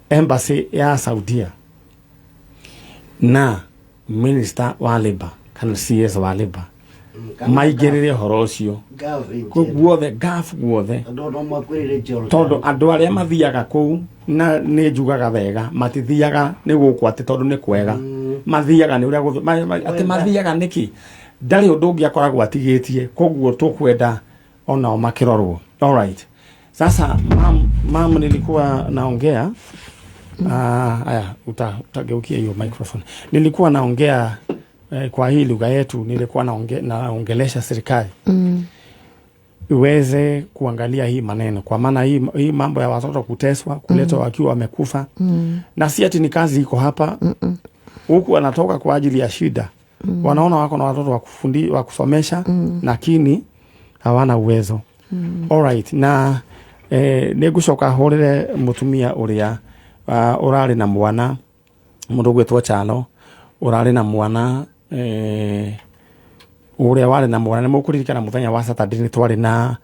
embassy ya Saudia na minister wa labor kana CS wa labor maingĩrĩre ũhoro ũcio guothe Gulf guothe, tondũ andũ arĩa mathiaga kũu, na nĩ njugaga wega, matithiaga nĩ gũkũ atĩ tondũ nĩ kwega, mathiaga nĩ ũrĩa atĩ mathiaga nĩkĩ, ndarĩ ũndũ ũngĩ akoragwo atigĩtie. Koguo tũkwenda onao makĩrorwo. Alright, sasa mam, nilikuwa naongea. Ah, aya, utageukia hiyo microphone. Nilikuwa naongea kwa hii lugha yetu, nilikuwa naongelesha serikali iweze kuangalia hii maneno, kwa maana hii mambo ya watoto kuteswa, kuletwa wakiwa wamekufa, na si ati ni kazi iko hapa huku, wanatoka kwa ajili ya shida. Wanaona wako na watoto wa kusomesha, lakini hawana uwezo. Alright, na nĩ ngũcoka hũrĩre mũtumia ũrĩa ũrarĩ na mwana, mũndũ ũgwĩtwo Chalo, ũrarĩ na mwana, ũrĩa warĩ na mwana. Nĩ mũkũririkana mũthenya wa Saturday nĩ twarĩ na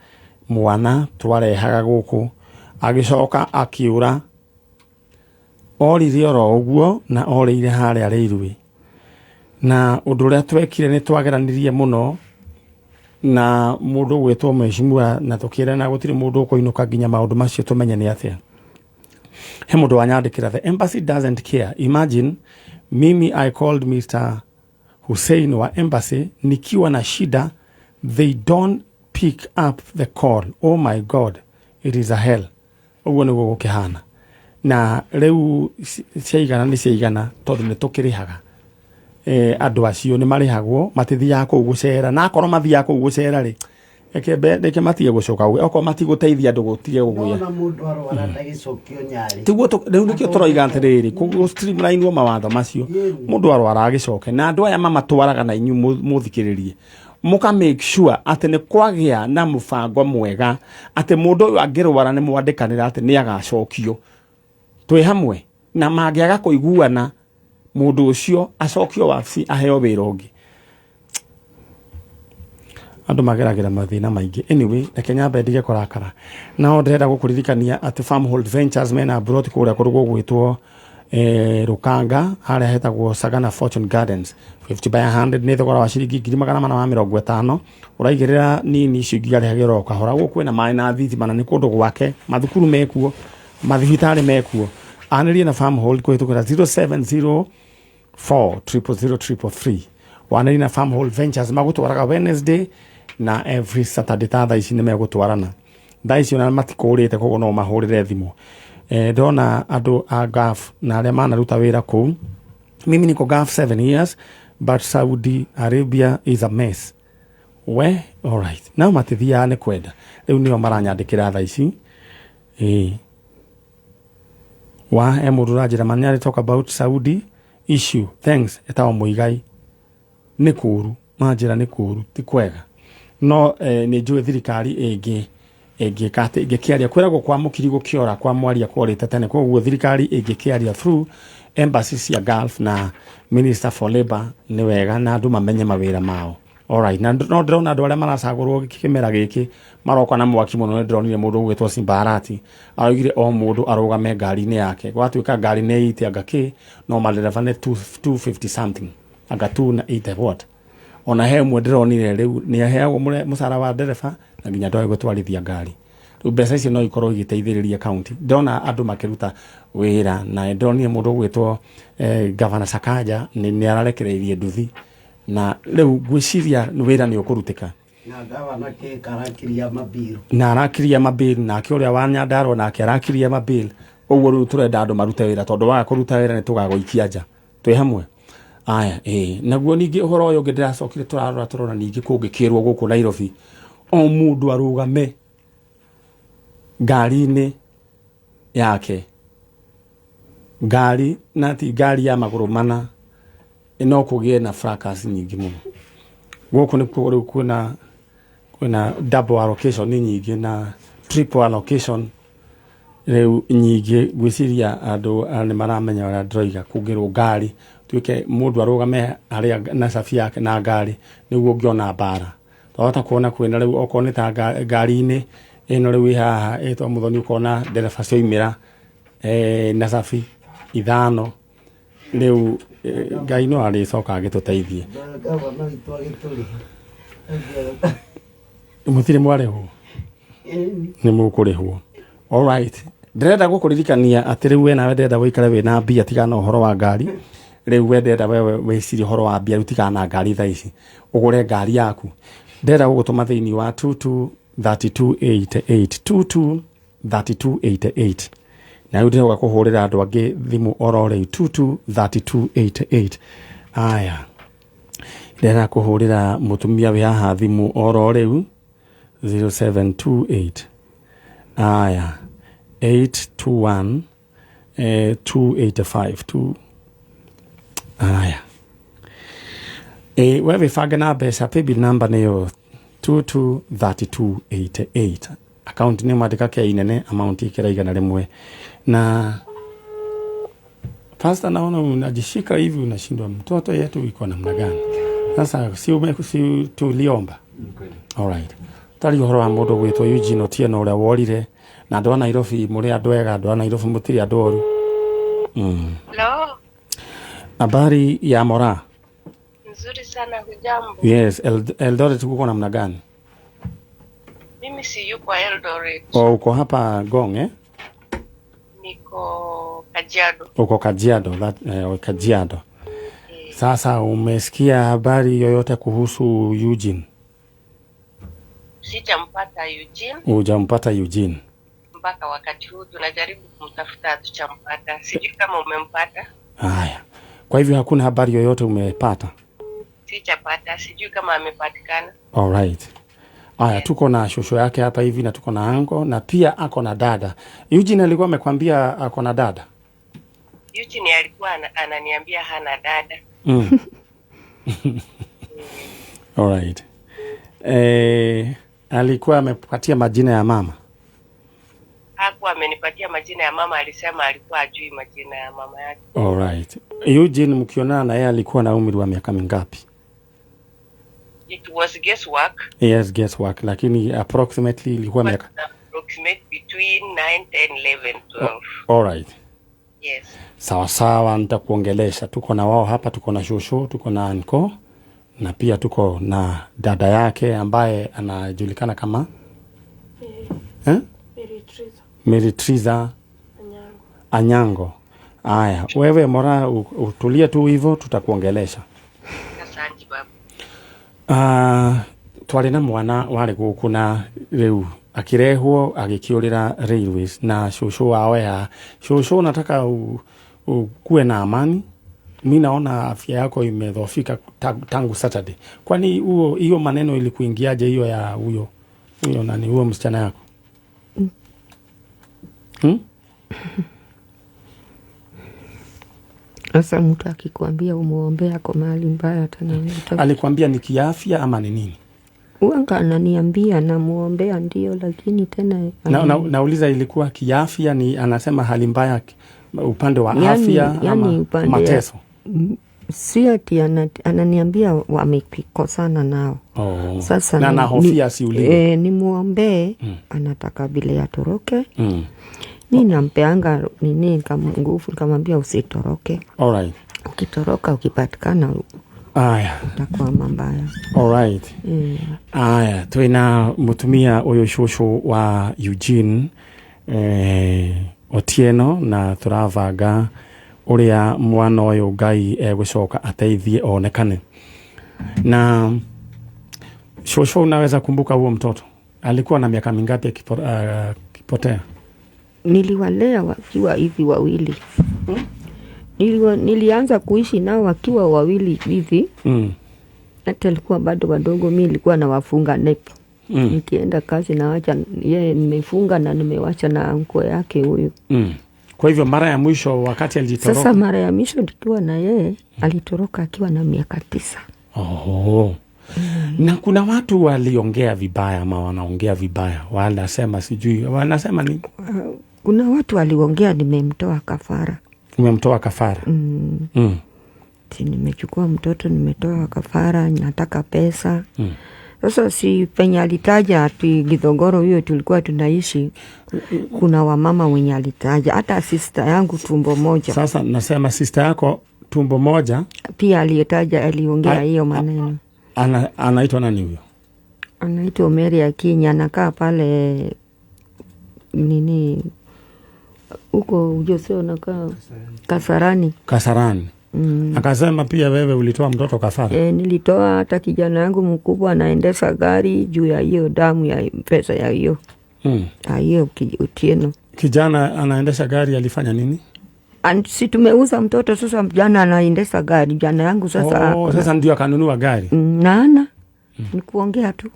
mwana twarehaga gũkũ, agĩcoka akiũra, orire oro ũguo na orĩire harĩa railway. Na ũndũ ũrĩa twekire, nĩ twageranirie mũno na mũndũ ũgwĩtwo mheshimiwa, na tũkĩrana gũtirĩ mũndũ ũkũinũka nginya maũndũ macio tũmenye nĩ atĩa. He mũndũ wanyandĩkĩra, "The embassy doesn't care. Imagine mimi, I called Mr Hussein wa embassy nikiwa na shida, they don't pick up the call. Oh my God, it is a hell." Ũguo nĩguo gũkĩhana na rĩu ciaigana nĩ ciaigana, tondũ nĩ tũkĩrĩhaga andũ acio nĩ marĩhagwo, matithiaga kũu gũcera, na akorwo mathiaga kũu gũcera rĩ, reke matige gũcoka okorwo matigũteithia andũ gũtige gũgũya. Nona mũndũ arwara ndagĩcokio Nyarĩ. Tiguo rĩu nĩkĩo tũroiga atĩrĩrĩ, kũ streamline mawatho macio, mũndũ arwara agĩcoke, na andũ aya mamatwaraga na inyuĩ mũthikĩrĩrie, mũka make sure atĩ nĩ kwagĩa na mũbango mwega, atĩ mũndũ ũyũ angĩrwara nĩ mwandĩkanĩra atĩ nĩ agacokio, twĩ hamwe, na mangĩaga kũiguana, mũndũ ũcio acokio wabici, aheo wĩra ũngĩ. Andũ mageragĩra mathĩna maingĩ. Anyway, reke nyambe ndige kũrakara. Nao ndĩrenda gũkũririkania atĩ Farmhold Ventures mena broti kũrĩa kũndũ gũgwĩtwo Rũkanga, harĩa hetagwo Sagana Fortune Gardens, 50 by 100, nĩ thogora wa ciringi 450,000. Ũraigĩrĩra nini, icio ingĩ arĩhagĩra o kahora. Gũkũ kwĩna maĩ na thitima, na nĩ kũndũ gwake, mathukuru mekuo, mathibitarĩ mekuo. Anĩrie na Farmhold kũhĩtũkĩra 070 4 000 333. Wanĩri na Farmhold Ventures magũtwaraga Wednesday na every Saturday, ta thaa ici nĩ megũtwarana thaa ici, ona matikũrĩte, koguo no mahũrĩre thimũ. Ndona andũ a Gulf na arĩa manaruta wĩra kũu. "Mimi niko Gulf 7 years, but Saudi Arabia is a mess." We, alright, nao matithiaga nĩ kwenda, rĩu nĩo maranyandĩkĩra thaa ici. Ĩĩ, wa he mũndũ ũranjĩra, "Manyarĩ, talk about Saudi issue, thanks." Etagwo Mũigai. Nĩ kũũru, manjĩra nĩ kũũru, ti kwega, no nĩ njũĩ thirikari ĩngĩ ĩngĩka atĩ ĩngĩkĩaria, kwĩragwo kwa mũkiri gũkĩora kwa mwaria kworĩte tene. Koguo thirikari ĩngĩkĩaria through embassy cia Gulf na minister for labor, nĩ wega na andũ mamenye mawĩra mao. Alright, na no ndĩrona andũ arĩa maracagũrwo kĩmera gĩkĩ maroka na mwaki mũno. Nĩ ndĩronire mũndũ ũgwĩtwo Simba Arati aroigire o mũndũ arũgame ngari-inĩ yake, gwatuĩka ngari nĩ 80 anga kĩ, no madereba nĩ 250 something anga 2 na 80 what. Ona he ũmwe ndĩronire rĩu nĩ aheagwo mũcara wa ndereba na nginya ndoĩ gũtwarithia ngari. Rĩu mbeca icio no ikorwo igĩteithĩrĩria county. Ndĩrona andũ makĩruta wĩra, na ndĩronire mũndũ ũgwĩtwo Governor Sakaja nĩ ararekereirie nduthi, na rĩu ngwĩciria wĩra nĩ ũkũrutĩka. Na gavana ke karakiria mabiru. Na arakiria mabill, nake ũrĩa wa Nyandarua nake arakiria mabill. Ũguo rĩu tũrenda andũ marute wĩra, tondũ waga kũruta wĩra nĩ tũgagũikia nja. Twĩ hamwe aya? Ĩĩ. Naguo ningĩ ũhoro ũyũ ũngĩ ndĩracokire tũrarora, tũrona ningĩ kũngĩkĩrwo gũkũ Nairobi o mũndũ arũgame ngari-inĩ yake, ngari na ti ngari ya magũrũ mana, no kũgĩe na fracas nyingĩ mũno gũkũ. Nĩkuo rĩu kwĩna double allocation nyingĩ na triple allocation rĩu nyingĩ. Ngwĩciria andũ nĩ maramenya ũrĩa ndĩroiga. Kũngĩrwo ngari tuĩke mũndũ arũgame harĩa na cabi yake na ngari, nĩguo ũngĩona mbara. Twahota kuona kwĩna rĩu okorwo nĩ ta ngari-inĩ Ĩno rĩu ĩ haha ĩtwa Mũthoni, ũkona ndereba cioimĩra na cabi 5 rĩu. Ngai no arĩcoka agĩtũteithie. Gavana witũ agĩtũrĩha. Mũtirĩ mwarĩhwo? Nĩ mũkũrĩhwo. Alright, ndĩrenda gũkũririkania atĩ rĩu we nawe ndĩrenda wĩikare wĩna mbia, tigana na ũhoro wa ngari. Rĩu we ndĩrenda wewe wĩcirie ũhoro wa mbia rĩu, tigana na ngari thaa ici, ũgũre ngari yaku. Ndĩrenda gũgũtũma thĩinĩ wa 223288, 223288, na rĩu ndĩroka kũhũrĩra andũ angĩ thimũ oro rĩu. 223288. Aya, ndĩrenda kũhũrĩra mũtumia wĩ haha thimũ oro rĩu, 0728, aya, 821 285 2. Aya, we wĩbange na mbeca. Paybill number nĩyo 223288, account nĩ mwandĩka K nene, amount ikĩra 100. Na pastor, naona unajishika hivi, unashindwa mtoto yetu iko namna gani sasa. Si tuliomba? Alright, tari ũhoro wa mũndũ gwĩtwo Eugene Otieno ũrĩa worire. Na andũ a Nairobi, mũrĩ andũ ega. Andũ a Nairobi mũtirĩ andũ oru. Hello, Habari ya Mora? Nzuri sana, hujambo? Yes. Eldoret kuko namna gani? Mimi si yuko Eldoret. O, uko hapa Ngong, eh? Niko Kajiado. Uko Kajiado, Kajiado. Sasa umesikia habari yoyote kuhusu Eugene? Sijampata Eugene. Hujampata Eugene? Mpaka wakati huu, tunajaribu kumtafuta, hatujampata. Sijui kama umempata. Haya, kwa hivyo hakuna habari yoyote umepata? Sijapata, sijui kama amepatikana. Alright. Aya, tuko na shosho yake hapa hivi na tuko na anko na pia ako na dada. Eugene alikuwa amekwambia ako na dada? Eugene alikuwa ananiambia hana dada. Alright. Alikuwa amepatia majina ya mama? Hakuwa amenipatia majina ya mama, alisema alikuwa ajui majina ya mama yake. Alright. Eugene mkionana na yeye alikuwa na umri wa miaka mingapi? It was guesswork. Yes, guesswork, lakini approximately ilikuwa miaka Approximate between 9, 10, 11, 12. Alright. Yes. Sawa sawa, nitakuongelesha. Tuko na wao hapa, tuko na shosho, tuko na anko na pia tuko na dada yake ambaye anajulikana kama eh? Mary Triza Anyango. Aya, wewe Mora utulie tu hivyo, tutakuongelesha. Asante baba. Twarĩ na mwana warĩ gũkũ na rĩu akĩrehwo agĩkĩũrĩra railways na shosho wao ya shosho, nataka ukuwe na amani. Mi naona afya yako imedhoofika tangu Saturday. Kwani huo hiyo maneno ilikuingiaje, hiyo ya huyo huyo nani, huyo msichana yako? Sasa mtu akikwambia umuombea ako mahali mbaya tena wewe Alikwambia ni kiafya ama ni nini? Uanga ananiambia namuombea ndio, lakini tena Nauliza ilikuwa kiafya, ni anasema hali mbaya upande wa Yani- afya yani ama upande mateso? Si ati ananiambia wamekosana nao. Oh. Sasa na anahofia asiuliwe. Nimuombee, anataka vile atoroke. Mi nampeanga nini nguvu, nikamwambia usitoroke. Alright. Ukitoroka ukipatikana Aya. utakuwa mbaya. Alright. Aya, twina mutumia uyu cucu wa Eugene Otieno na turabanga uria mwana uyu Ngai egũcoka ateithie onekane. Na shosho, unaweza kumbuka huo mtoto alikuwa na miaka mingapi akipotea? Niliwalea wakiwa hivi wawili. Nilianza kuishi nao wakiwa wawili hivi, hata alikuwa bado wadogo, mi nilikuwa nawafunga nepo. Nikienda kazi nawacha yeye, nimefunga na nimewacha na anko yake huyu. Kwa hivyo mara ya mwisho wakati alitoroka? Sasa mara ya mwisho nikiwa na yeye alitoroka akiwa na miaka 9. Oh. Na kuna watu waliongea vibaya ama wanaongea vibaya, wanasema sijui wanasema nini? Kuna watu waliongea nimemtoa kafara. Umemtoa kafara? Si nimechukua mtoto nimetoa kafara, nataka pesa. Sasa si penye alitaja ati Githogoro hiyo tulikuwa tunaishi, kuna wamama wenye alitaja, hata sista yangu tumbo moja Sasa nasema sister yako tumbo moja pia aliyetaja, aliongea hiyo maneno. Anaitwa nani huyo? Anaitwa Mary Akinya, anakaa pale nini huko Jose, anakaa Kasarani. Kasarani. Akasema pia wewe ulitoa mtoto kafara. E, nilitoa hata kijana yangu mkubwa anaendesha gari juu ya hiyo damu ya pesa ya hiyo ya hiyo Otieno. Kijana anaendesha gari alifanya nini? Si tumeuza mtoto sasa, jana anaendesha gari jana yangu sasa. Oh, sasa ndio akanunua gari. Na ana ni kuongea tu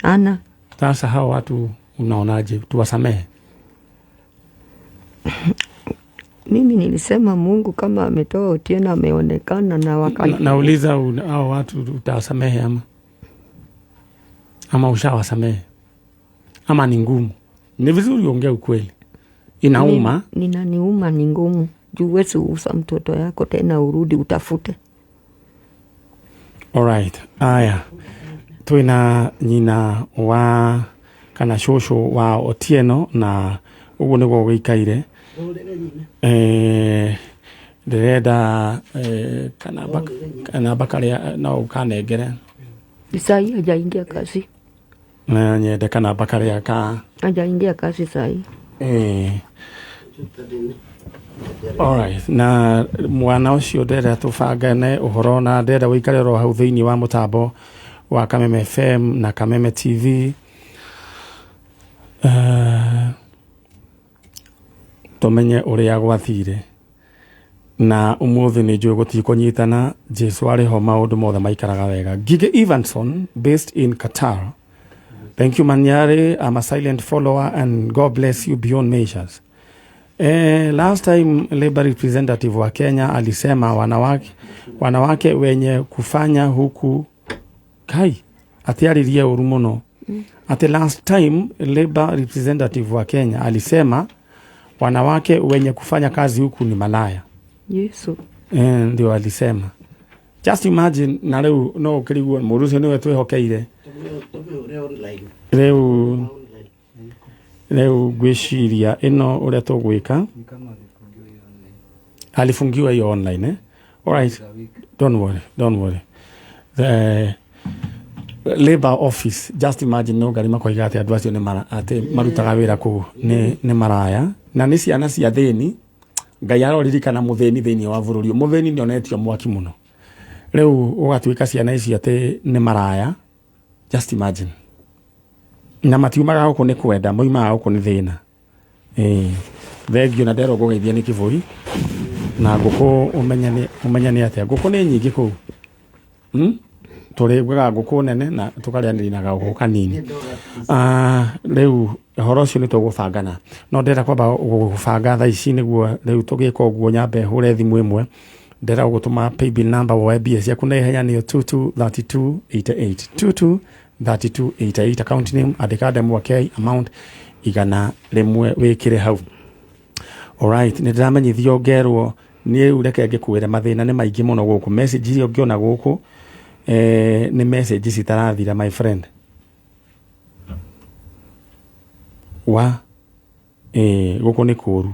ana Sasa hao watu unaonaje, tuwasamehe? Mimi nilisema Mungu kama ametoa Otieno ameonekana na Nauliza hao watu utawasamehe ama ushawasamehe ama ni ngumu? Ni vizuri uongee ukweli, inauma. Ninaniuma, ni ngumu juu huwezi uza mtoto yako tena urudi utafute. Alright, aya twina nyina wa kana cũcũ wa Otieno na ũguo nĩguo gũikaire. Ndĩrenda kanamba karĩa no ũkanengere. Sahii hajaingia kazi, Na nyende kanamba karĩa ka hajaingia kazi sahii. Alright, na mwana ũcio ndĩrenda tũbangane ũhoro na ndĩrenda ũikare oro hau thĩinĩ wa mũtambo wa Kameme FM na Kameme TV. Tũmenye ũrĩa gwathire na ũmũthĩ nĩ njũĩ gũtikũnyitana. Jesu arĩ ho, maũndũ mothe maikaraga wega. Gige Evanson based in Qatar. Thank you Manyare, I'm a silent follower and God bless you beyond measures. Last time labor representative wa Kenya alisema wanawake wenye kufanya huku kai atiaririe ũru mũno. Ati last time labor representative wa Kenya alisema wanawake wenye kufanya kazi huku ni malaya. Yesu. Ndio alisema. Just imagine na rĩu no ũkĩrigwo mũndũ ũcio nĩwe twĩhokeire. Rĩu ngwĩciria ĩno ũrĩa tũgwĩka. Alifungiwa hiyo online, eh? All right. Don't worry, don't worry. The labor office, just imagine no ngari makoiga atĩ andũ acio nĩ atĩ marutaga wĩra kũu nĩ maraya na nĩ ciana cia thĩni. Ngai aroririkana mũthĩni thĩinĩ wa bũrũri. Mũthĩni nĩonetio mwaki mũno. Rĩu ũgatuĩka ciana icio atĩ nĩ maraya. Just imagine. Na matiumaga gũkũ nĩ kwenda, moimaga gũkũ nĩ thĩna. Thengio na nderwo ngũgeithia nĩ kĩbũi na ngũkũ ũmenye nĩ atĩa. Ngũkũ nĩ nyingĩ kũu. Tũrĩguaga ngũkũ nene na tũkarĩanĩria na gagũkũ kanini. Rĩu ũhoro ũcio nĩ tũgũbangana. No ndĩrenda kwamba gũbanga thaa ici nĩguo rĩu tũgĩka ũguo nyambe hũre thimũ ĩmwe. Ndĩrenda gũgũtũma paybill number woe mbia ciaku na ihenya nĩyo 223288 223288 account name andĩka Ndemwa K amount 100 wĩkĩre hau. Alright, nĩ ndĩramenyithio ngerwo niĩ rĩu reke ngĩkwĩre mathĩna nĩ maingĩ mũno gũkũ. Message iria ũngĩona gũkũ nĩ message citarathira my friend. Wa gũkũ nĩ kũũru.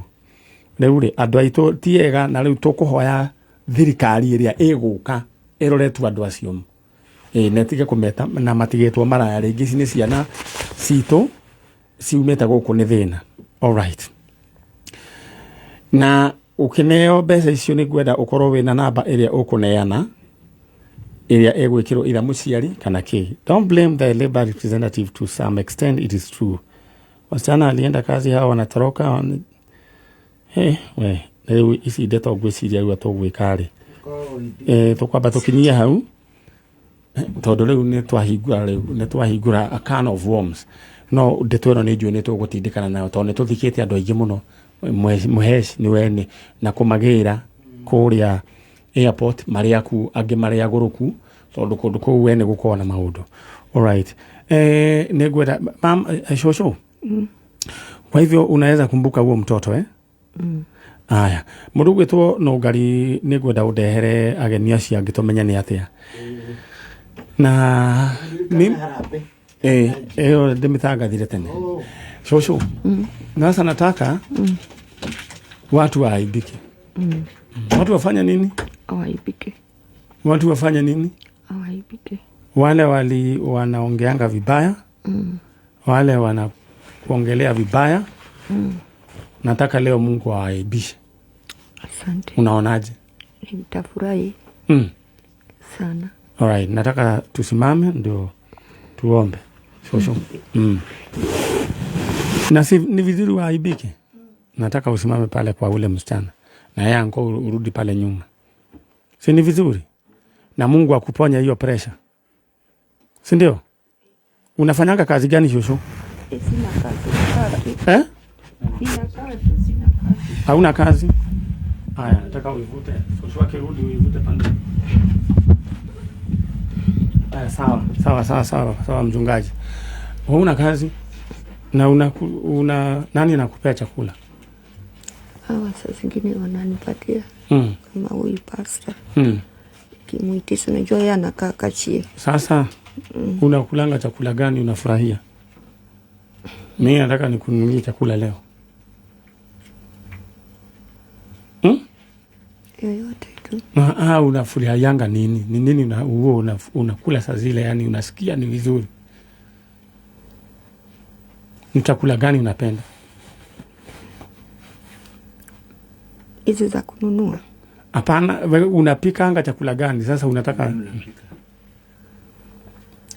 Rĩu rĩ andũ aitũ ti ega na rĩu tũkũhoya thirikari ĩrĩa ĩgũka ĩrore tu andũ acio. Na ĩtige kũmeta na matigĩtwo maraya rĩngĩ. Ici nĩ ciana citũ ciumĩte gũkũ nĩ thĩna. Alright. Na ũkĩneo mbeca icio nĩ ngwenda ũkorwo wĩna namba ĩrĩa ũkũneana ĩrĩa ĩgwĩkĩrwo either mũciari kana kĩ. Don't blame the labor representative, to some extent it is true. Wasichana alienda kazi hao wanatoroka. Hey, we rĩu ici ndeto ngwĩciria rĩu tũgwĩka rĩ tũkwamba tũkinyie hau tondũ rĩu nĩ twahingũra a can of worms. No ndeto ĩno nĩ njũĩ nĩ tũgũtindĩkana nayo tondũ nĩ tũthikĩte andũ aingĩ mũno Mũhesh nĩ wene na kũmagĩra kũrĩa airport marĩ aku angĩ marĩ agũrũku tondũ kũndũ kũu we nĩ gũkoragwo na maũndũ. Alright. Nĩ ngwenda mam shosho. Kwa hivyo unaweza kumbuka huo mtoto eh? Aya, mũndũ ũgwĩtwo Nũngari nĩ ngwenda ũndehere ageni acio angĩ tũmenye nĩ atĩa. Na ni ĩyo ndĩmĩtangathire tene. Shosho, sasa nataka watu waaibike. Watu wafanye nini? Awaibike. Watu wafanye nini? Awaibike. Wale wali wanaongeanga vibaya, wale wanakuongelea vibaya, nataka leo Mungu awaaibishe. Asante. Unaonaje? Nitafurahi sana. Alright, nataka tusimame ndio tuombe. Shosho. Na si ni vizuri waaibike. Nataka usimame pale kwa ule msichana na yeye anko urudi pale nyuma. Si ni vizuri? Na Mungu akuponya hiyo pressure. Si ndio? Unafanyanga kazi gani shosho? Sina kazi. Sina kazi, sina kazi. Hauna kazi? Haya, nataka uivute. Shosho akirudi uivute pande. Haya, sawa. Sawa sawa sawa sawa mchungaji. Huna kazi na una nani anakupea chakula? Hawa saa zingine wananipatia kama huyu pasta. Kimuitisha, unajua yeye anakaa kachie. Sasa unakulanga chakula gani unafurahia? Mimi nataka nikununulie chakula leo. Yoyote tu. Unafurahianga nini? Ni nini unakula saa zile, yani unasikia ni vizuri? Ni chakula gani unapenda? Hizi za kununua? Hapana, unapikanga chakula gani? Sasa unataka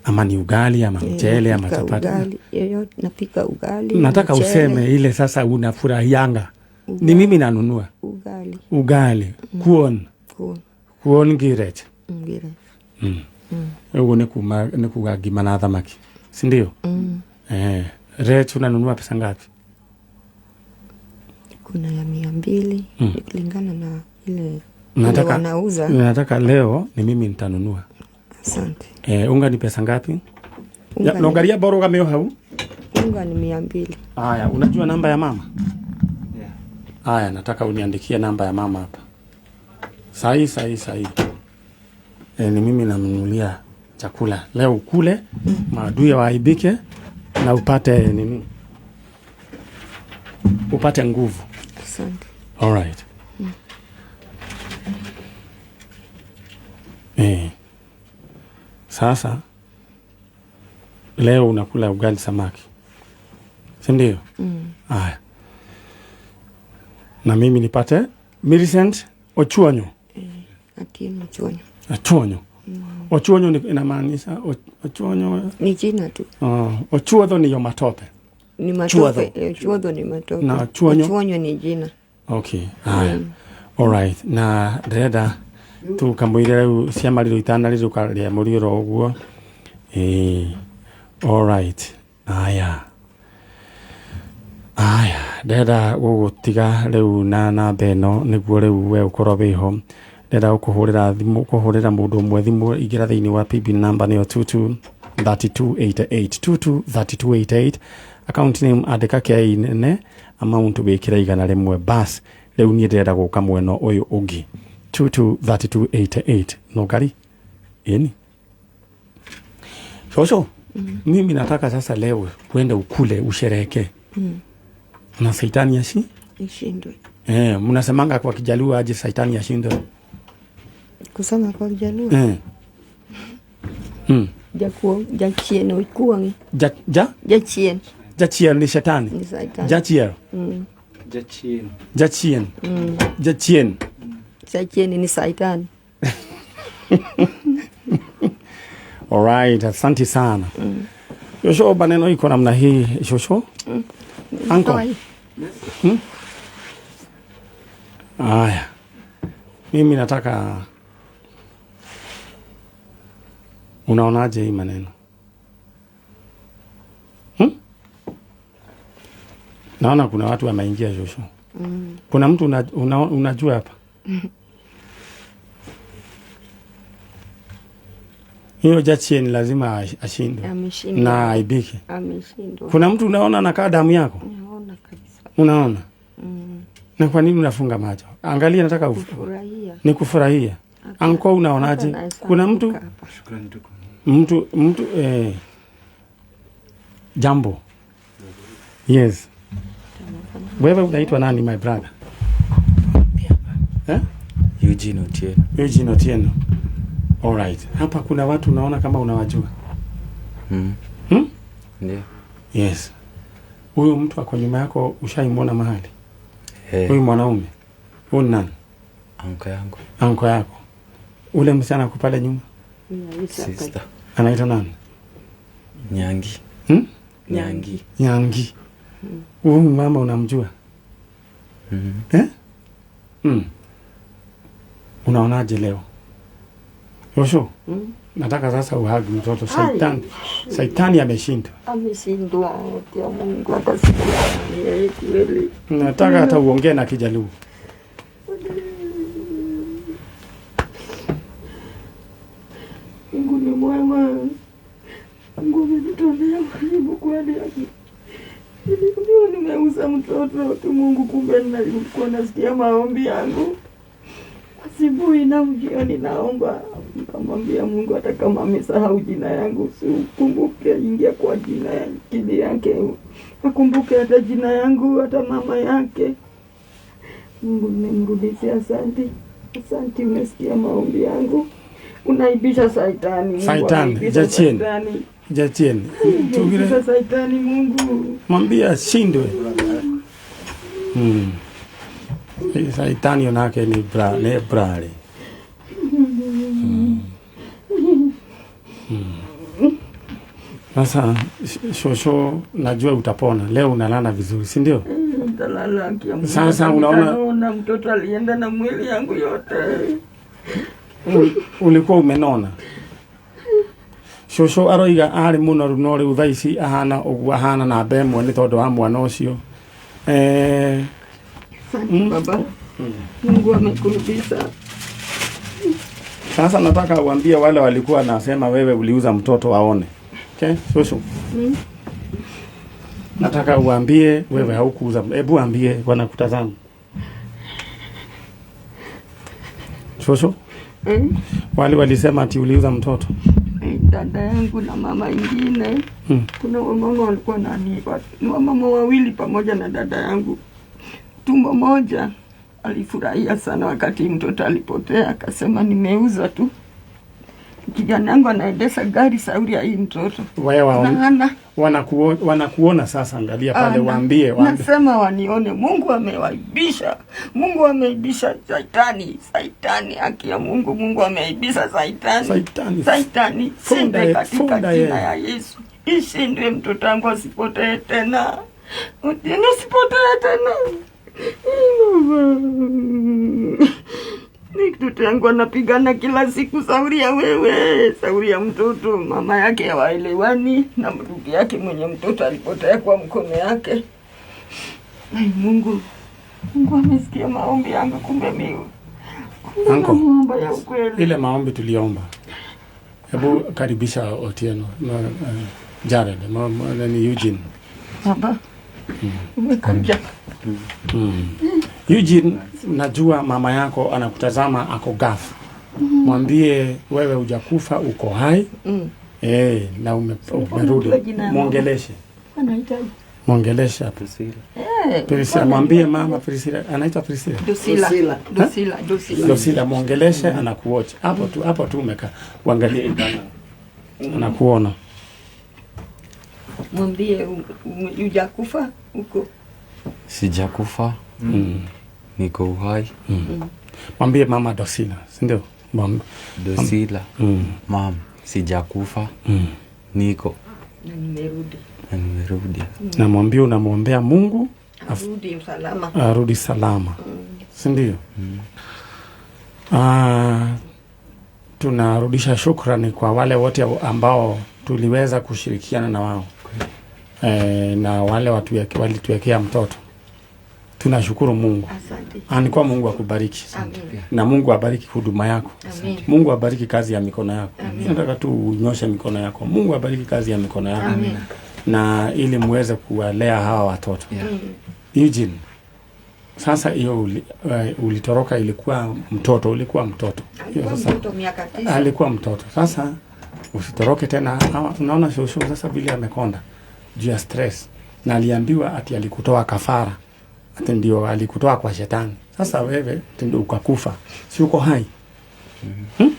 ama ni ugali ama mchele ama chapati? Ugali, yoyote napika ugali. Nataka mchele. Useme ile sasa unafurahianga. Ni mimi nanunua. Ugali. Ugali. Kuon. Kuon girech. Girech. Ugo ni kugagima na thamaki. Si ndio? Rech unanunua pesa ngapi? Kuna ya 200 kulingana na ile wanauza. Nataka leo ni mimi nitanunua. Asante. Unga ni pesa ngapi? Longaria boro kama hau? Unga ni 200. Haya, unajua namba ya mama? Yeah. Haya, nataka uniandikie namba ya mama hapa. Sahi sahi sahi. Ni mimi namnunulia chakula. Leo ukule, maadui waaibike na upate nini? Upate nguvu. Asante. All right. Sasa leo unakula ugali samaki. Si ndio? Haya. Na mimi nipate Millicent Ochuonyo. Atieno Ochuonyo. Ochuonyo. Ochuonyo inamaanisha Ochuonyo ni jina tu. Ochuodho ni yo matope. Ni matope. Ochuodho ni matope. Na Ochuonyo. Ochuonyo ni jina. Okay. Haya. All right. Na ndĩrenda tukamwire rĩu ciama rĩu itanarĩrũka rĩa mũriũro ũguo. All right. Haya. Haya, ndĩrenda gũgũtiga rĩu na namba ĩno nĩguo rĩu we ũkorwo wĩho. Ndĩrenda gũkũhũrĩra thimũ, kũhũrĩra mũndũ ũmwe thimũ, ingĩra thĩinĩ wa PB number nĩyo 223288 223288. Account name andĩka K nene, amount wĩkĩre 100 bas. Rĩu niĩ ndĩrenda gũka mwena ũyũ ũngĩ 223288. No gari ĩni shosho. Mimi nataka sasa leo uende ukule usherehekee. Na saitani ishindwe. Mnasemanga kwa Kijaluo aje saitani ashindwe? Kusema kwa Kijaluo? Jachien oikuangi. Jachien. Jachien ni shetani. Ni saitani. Jachien. Jachien. Jachien. Jachien. Jachien ni saitani. All right, asante sana. Shosho, maneno iko namna hii, shosho? Uncle. Aya. Mimi nataka, unaonaje hii maneno? Naona kuna watu wameingia shosho. Kuna mtu unajua hapa? Hiyo Jachien lazima ashindwe. Ameshindwa. Na aibike. Ameshindwa. Kuna mtu unaona anakaa damu yako? Naona kabisa. Unaona? Na kwa nini unafunga macho? Angalia, nataka kufurahia. Ni kufurahia. Anko, unaonaje? Kuna mtu? Shukrani tu. Mtu jambo. Yes. Wewe unaitwa nani my brother? Eh? Eugene Otieno. Eugene Otieno. All right. Hapa kuna watu unaona kama unawajua. Ndio. Yes. Huyu mtu ako nyuma yako ushaimwona mahali? Huyu mwanaume. Huyu ni nani? Anko yangu. Anko yako. Ule msichana ako pale nyuma? Sister. Anaitwa nani? Nyangi. Nyangi. Nyangi. Huyu mama unamjua? Eh? Unaonaje leo? Yosho. Nataka sasa uhagi mtoto. Saitani ameshindwa. Ameshindwa ya Mungu hata siku. Nataka hata uongee na Kijaluo. Mungu ni mwema. Mungu amenitolea majibu kweli. Nilikuwa nimeuza mtoto tu Mungu, kumbe nilikuwa nasikia maombi yangu. Asubuhi na jioni naomba, nikamwambia Mungu hata kama amesahau jina yangu, usikumbuke, ingia kwa jina ya kili yake. Akumbuke hata jina yangu, hata mama yake. Mungu nimemrudishia asante. Asante, umesikia maombi yangu. Unaibisha saitani. Saitani, jachien. Jachien. Tugire saitani Mungu. Mwambie ashindwe. Saitani onake ni brale. Sasa shosho, najua utapona. Leo unalala vizuri, si ndio? Nitalala kia. Sasa unaona mtoto alienda na mwili yangu yote. Ulikuwa umenona. Shosho aroiga ari muno no riu thaa ici ahana uguo ahana na mbemwe ni tondu wa mwana ucio. Baba. Mungu amekurudisha. Sasa nataka uambie wale walikuwa nasema wewe uliuza mtoto waone. Okay? Shosho. Nataka uambie wewe haukuuza. Hebu ambie wanakutazama. Shosho? Wale walisema ati uliuza mtoto. Dada yangu na mama ingine. Kuna wamama walikuwa nani? Wamama wawili pamoja na dada yangu. Tumbo moja. Alifurahia sana wakati mtoto alipotea, akasema nimeuza tu. Kijana wangu anaendesha gari sauri ya hii mtoto. Wewe wanakuona sasa, angalia pale, waambie. Nasema wanione, Mungu amewaibisha. Mungu ameibisha saitani, saitani haki ya Mungu, Mungu ameibisha saitani. Saitani. Saitani shindwe katika jina ya Yesu. Ishindwe mtoto wangu asipotee tena. Usipotee tena. Mtoto yangu anapigana kila siku sauri ya wewe, sauri ya mtoto. Mama yake hawaelewani na ndugu yake mwenye mtoto alipotea kwa mkono yake. Ai Mungu, Mungu amesikia maombi yangu, kumbe mimi. Anko, ile maombi tuliomba. Hebu karibisha Otieno, Jared, ni Eugene. Baba. Umekuja. Eugene, najua mama yako anakutazama ako gafu. Mwambie wewe hujakufa, uko hai. Na umerudi. Mwongeleshe. Anahitaji. Mwongeleshe Priscilla. Priscilla, mwambie mama Priscilla, anaitwa Priscilla. Dosila. Dosila, Dosila. Dosila, mwongeleshe, anakuocha. Hapo tu umekaa. Uangalie ibana. Anakuona. Mwambie hujakufa uko. Sijakufa. Niko uhai. Mwambie mama Dosila, si ndio? Dosila. Mam, sijakufa. Niko. Na nimerudi. Na nimerudi. Na mwambie unamwombea Mungu arudi salama. Arudi salama. Si ndio? Tunarudisha shukrani kwa wale wote ambao tuliweza kushirikiana na wao. Na wale watu walituwekea mtoto. Tunashukuru Mungu. Asante. Anikuwa Mungu akubariki. Amen. Na Mungu abariki huduma yako. Amen. Mungu abariki kazi ya mikono yako. Nataka tu unyoshe mikono yako. Mungu abariki kazi ya mikono yako. Amen. Na ili muweze kuwalea hawa watoto. Eugene, sasa hiyo ulitoroka ilikuwa mtoto, ulikuwa mtoto. Alikuwa mtoto miaka 9. Alikuwa mtoto. Sasa Usitoroke tena. Unaona shosho sasa vile amekonda juu ya stress, na aliambiwa ati alikutoa kafara, ati ndio alikutoa kwa shetani. Sasa wewe ati ndio ukakufa, si uko hai? Hmm?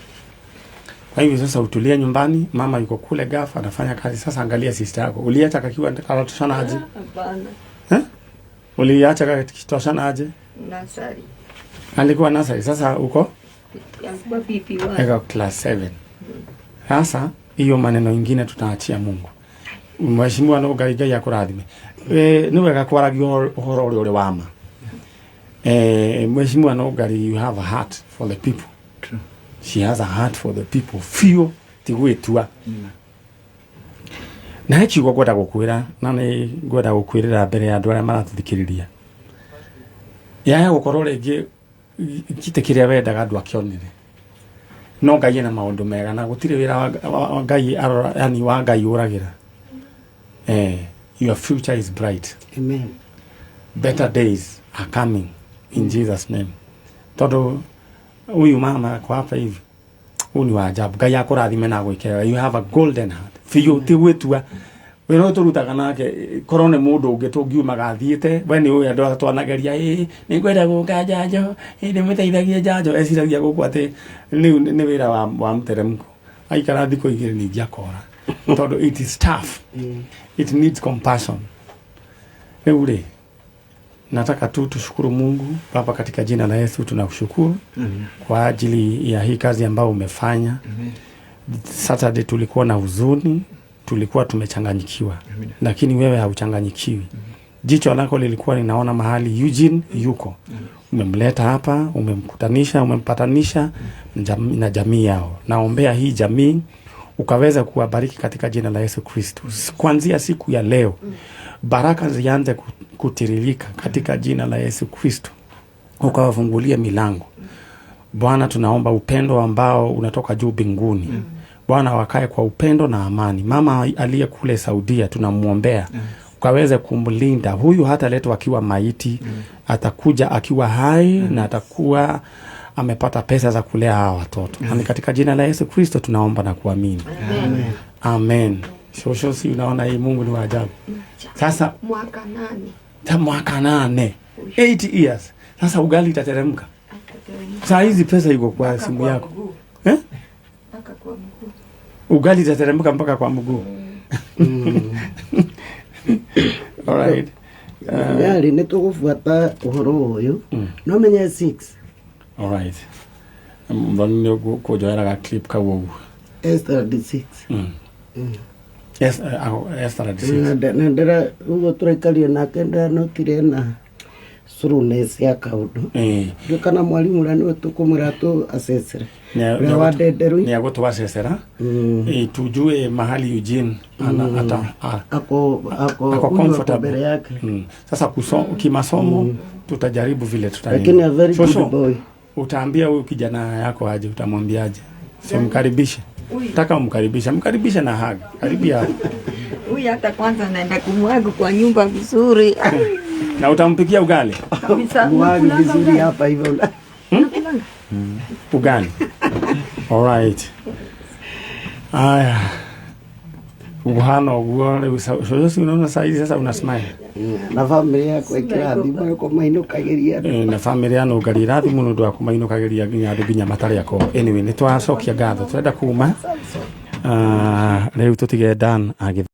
Kwa hivyo sasa utulie nyumbani, mama yuko kule gafa anafanya kazi. Sasa angalia sister yako, uliacha kakiwa kanatoshana aje? Hapana. Eh? Uliacha kakitoshana aje? Nasari. Alikuwa nasari, sasa uko Alikuwa PP1. Eka class 7. Sasa hiyo maneno ingine tutaachia Mungu. Mheshimiwa no Ngai Ngai akũrathime. Nĩ wega kwaragia ũhoro ũrĩa ũrĩ wa ma. Mheshimiwa no Ngai, you have a heart for the people. True. She has a heart for the people. Biũ ti gwĩtua. Na he kiugo ngwenda gũkwĩra, na nĩ ngwenda gũkwĩrĩra mbere ya andũ arĩa maratũthikĩrĩria. Yaya gũkorwo rĩngĩ gĩtĩ kĩrĩa wendaga ndwakĩonire, no Ngai ena maũndũ mega na gũtirĩ wĩra wa Ngai arora, yani wa Ngai ũragĩra. Your future is bright. Amen. Better days are coming in Jesus name. Tondũ huyu mama kwa hapa hivi, huu ni wa ajabu. Ngai akũrathime na agwĩke. You have a golden heart biũ, ti gwĩtua. Wĩra ũyũ tũrutaga nake, korwo nĩ mũndũ ũngĩ tũngiumaga athiĩte, we nĩ ũĩ andũ atwanageria, ĩ nĩ ngwenda gũka njanjo, ĩ ndĩmũteithagie njanjo, eciragia gũkũ atĩ rĩu nĩ wĩra wa mũteremko. Aikara thikũ 2 ningĩ akora, tondũ it is tough, it needs compassion. Rĩu rĩ, nataka tu tushukuru Mungu. Baba, katika jina la Yesu tunakushukuru kwa ajili ya hii kazi ambayo umefanya. Saturday tulikuwa na huzuni, tulikuwa tumechanganyikiwa, lakini wewe hauchanganyikiwi. Jicho lako lilikuwa linaona mahali Eugene yuko. Umemleta hapa, umemkutanisha, umempatanisha na jamii yao. Naombea hii jamii ukaweza kuwabariki katika jina la Yesu Kristo. Kuanzia siku ya leo, baraka zianze kutiririka katika jina la Yesu Kristo. Ukawafungulia milango. Bwana, tunaomba upendo ambao unatoka juu mbinguni. Bwana, wakae kwa upendo na amani. Mama aliye kule Saudia tunamuombea. Ukaweze kumlinda. Huyu hataletwa akiwa maiti, atakuja akiwa hai na atakuwa amepata pesa za kulea hawa watoto. Na katika jina la Yesu Kristo tunaomba na kuamini. Amen. Amen. Shosho, si unaona hii Mungu ni wa ajabu. Sasa mwaka 8. Ta mwaka 8. 8 years. Sasa ugali itateremka. Saa hizi pesa iko kwa simu yako. Eh? Mpaka kwa mguu. Ugali itateremka mpaka kwa mguu. All right. Yari nĩ tũgũbuata ũhoro ũyũ. No menye 6. All right. Mbona nĩ kũnjoera clip kau ũguo. Esther 6. Yes, Esther 6. Na ndĩra ũguo tũraikaria nake ndĩranotire na surune cia kaũndũ. Ndiũ kana mwarimũ ũrĩa nĩwe tũkũmwĩra tũ acecere. Ũrĩa wa Ndenderu. Nĩ agũtwacecera. Tujue mahali Eugene ako comfortable mbele yake. Sasa kimasomo tutajaribu vile tutajaribu. Lakini a very good boy. Utaambia huyu kijana yako aje, utamwambiaje? Simkaribishe. Nataka umkaribishe, mkaribishe na hug. Karibia. Huyu hata kwanza naenda kumwaga kwa nyumba vizuri. Na utampikia ugali? Kabisa. Mwagi vizuri hapa hivyo. Ugali. All right. Aya. Uguhana uguo rĩu ũcio unaona saa hizi sasa una smile. Na family yako ĩkĩrathimwo kũmainũkagĩria. Na family ya nũngari irathimwo nĩ ũndũ wa kũmainũkagĩria nginya andũ nginya matarĩ ako. Anyway, nĩ twacokia ngatho. Tũrenda kuma. Rĩu tũtige Dan agĩ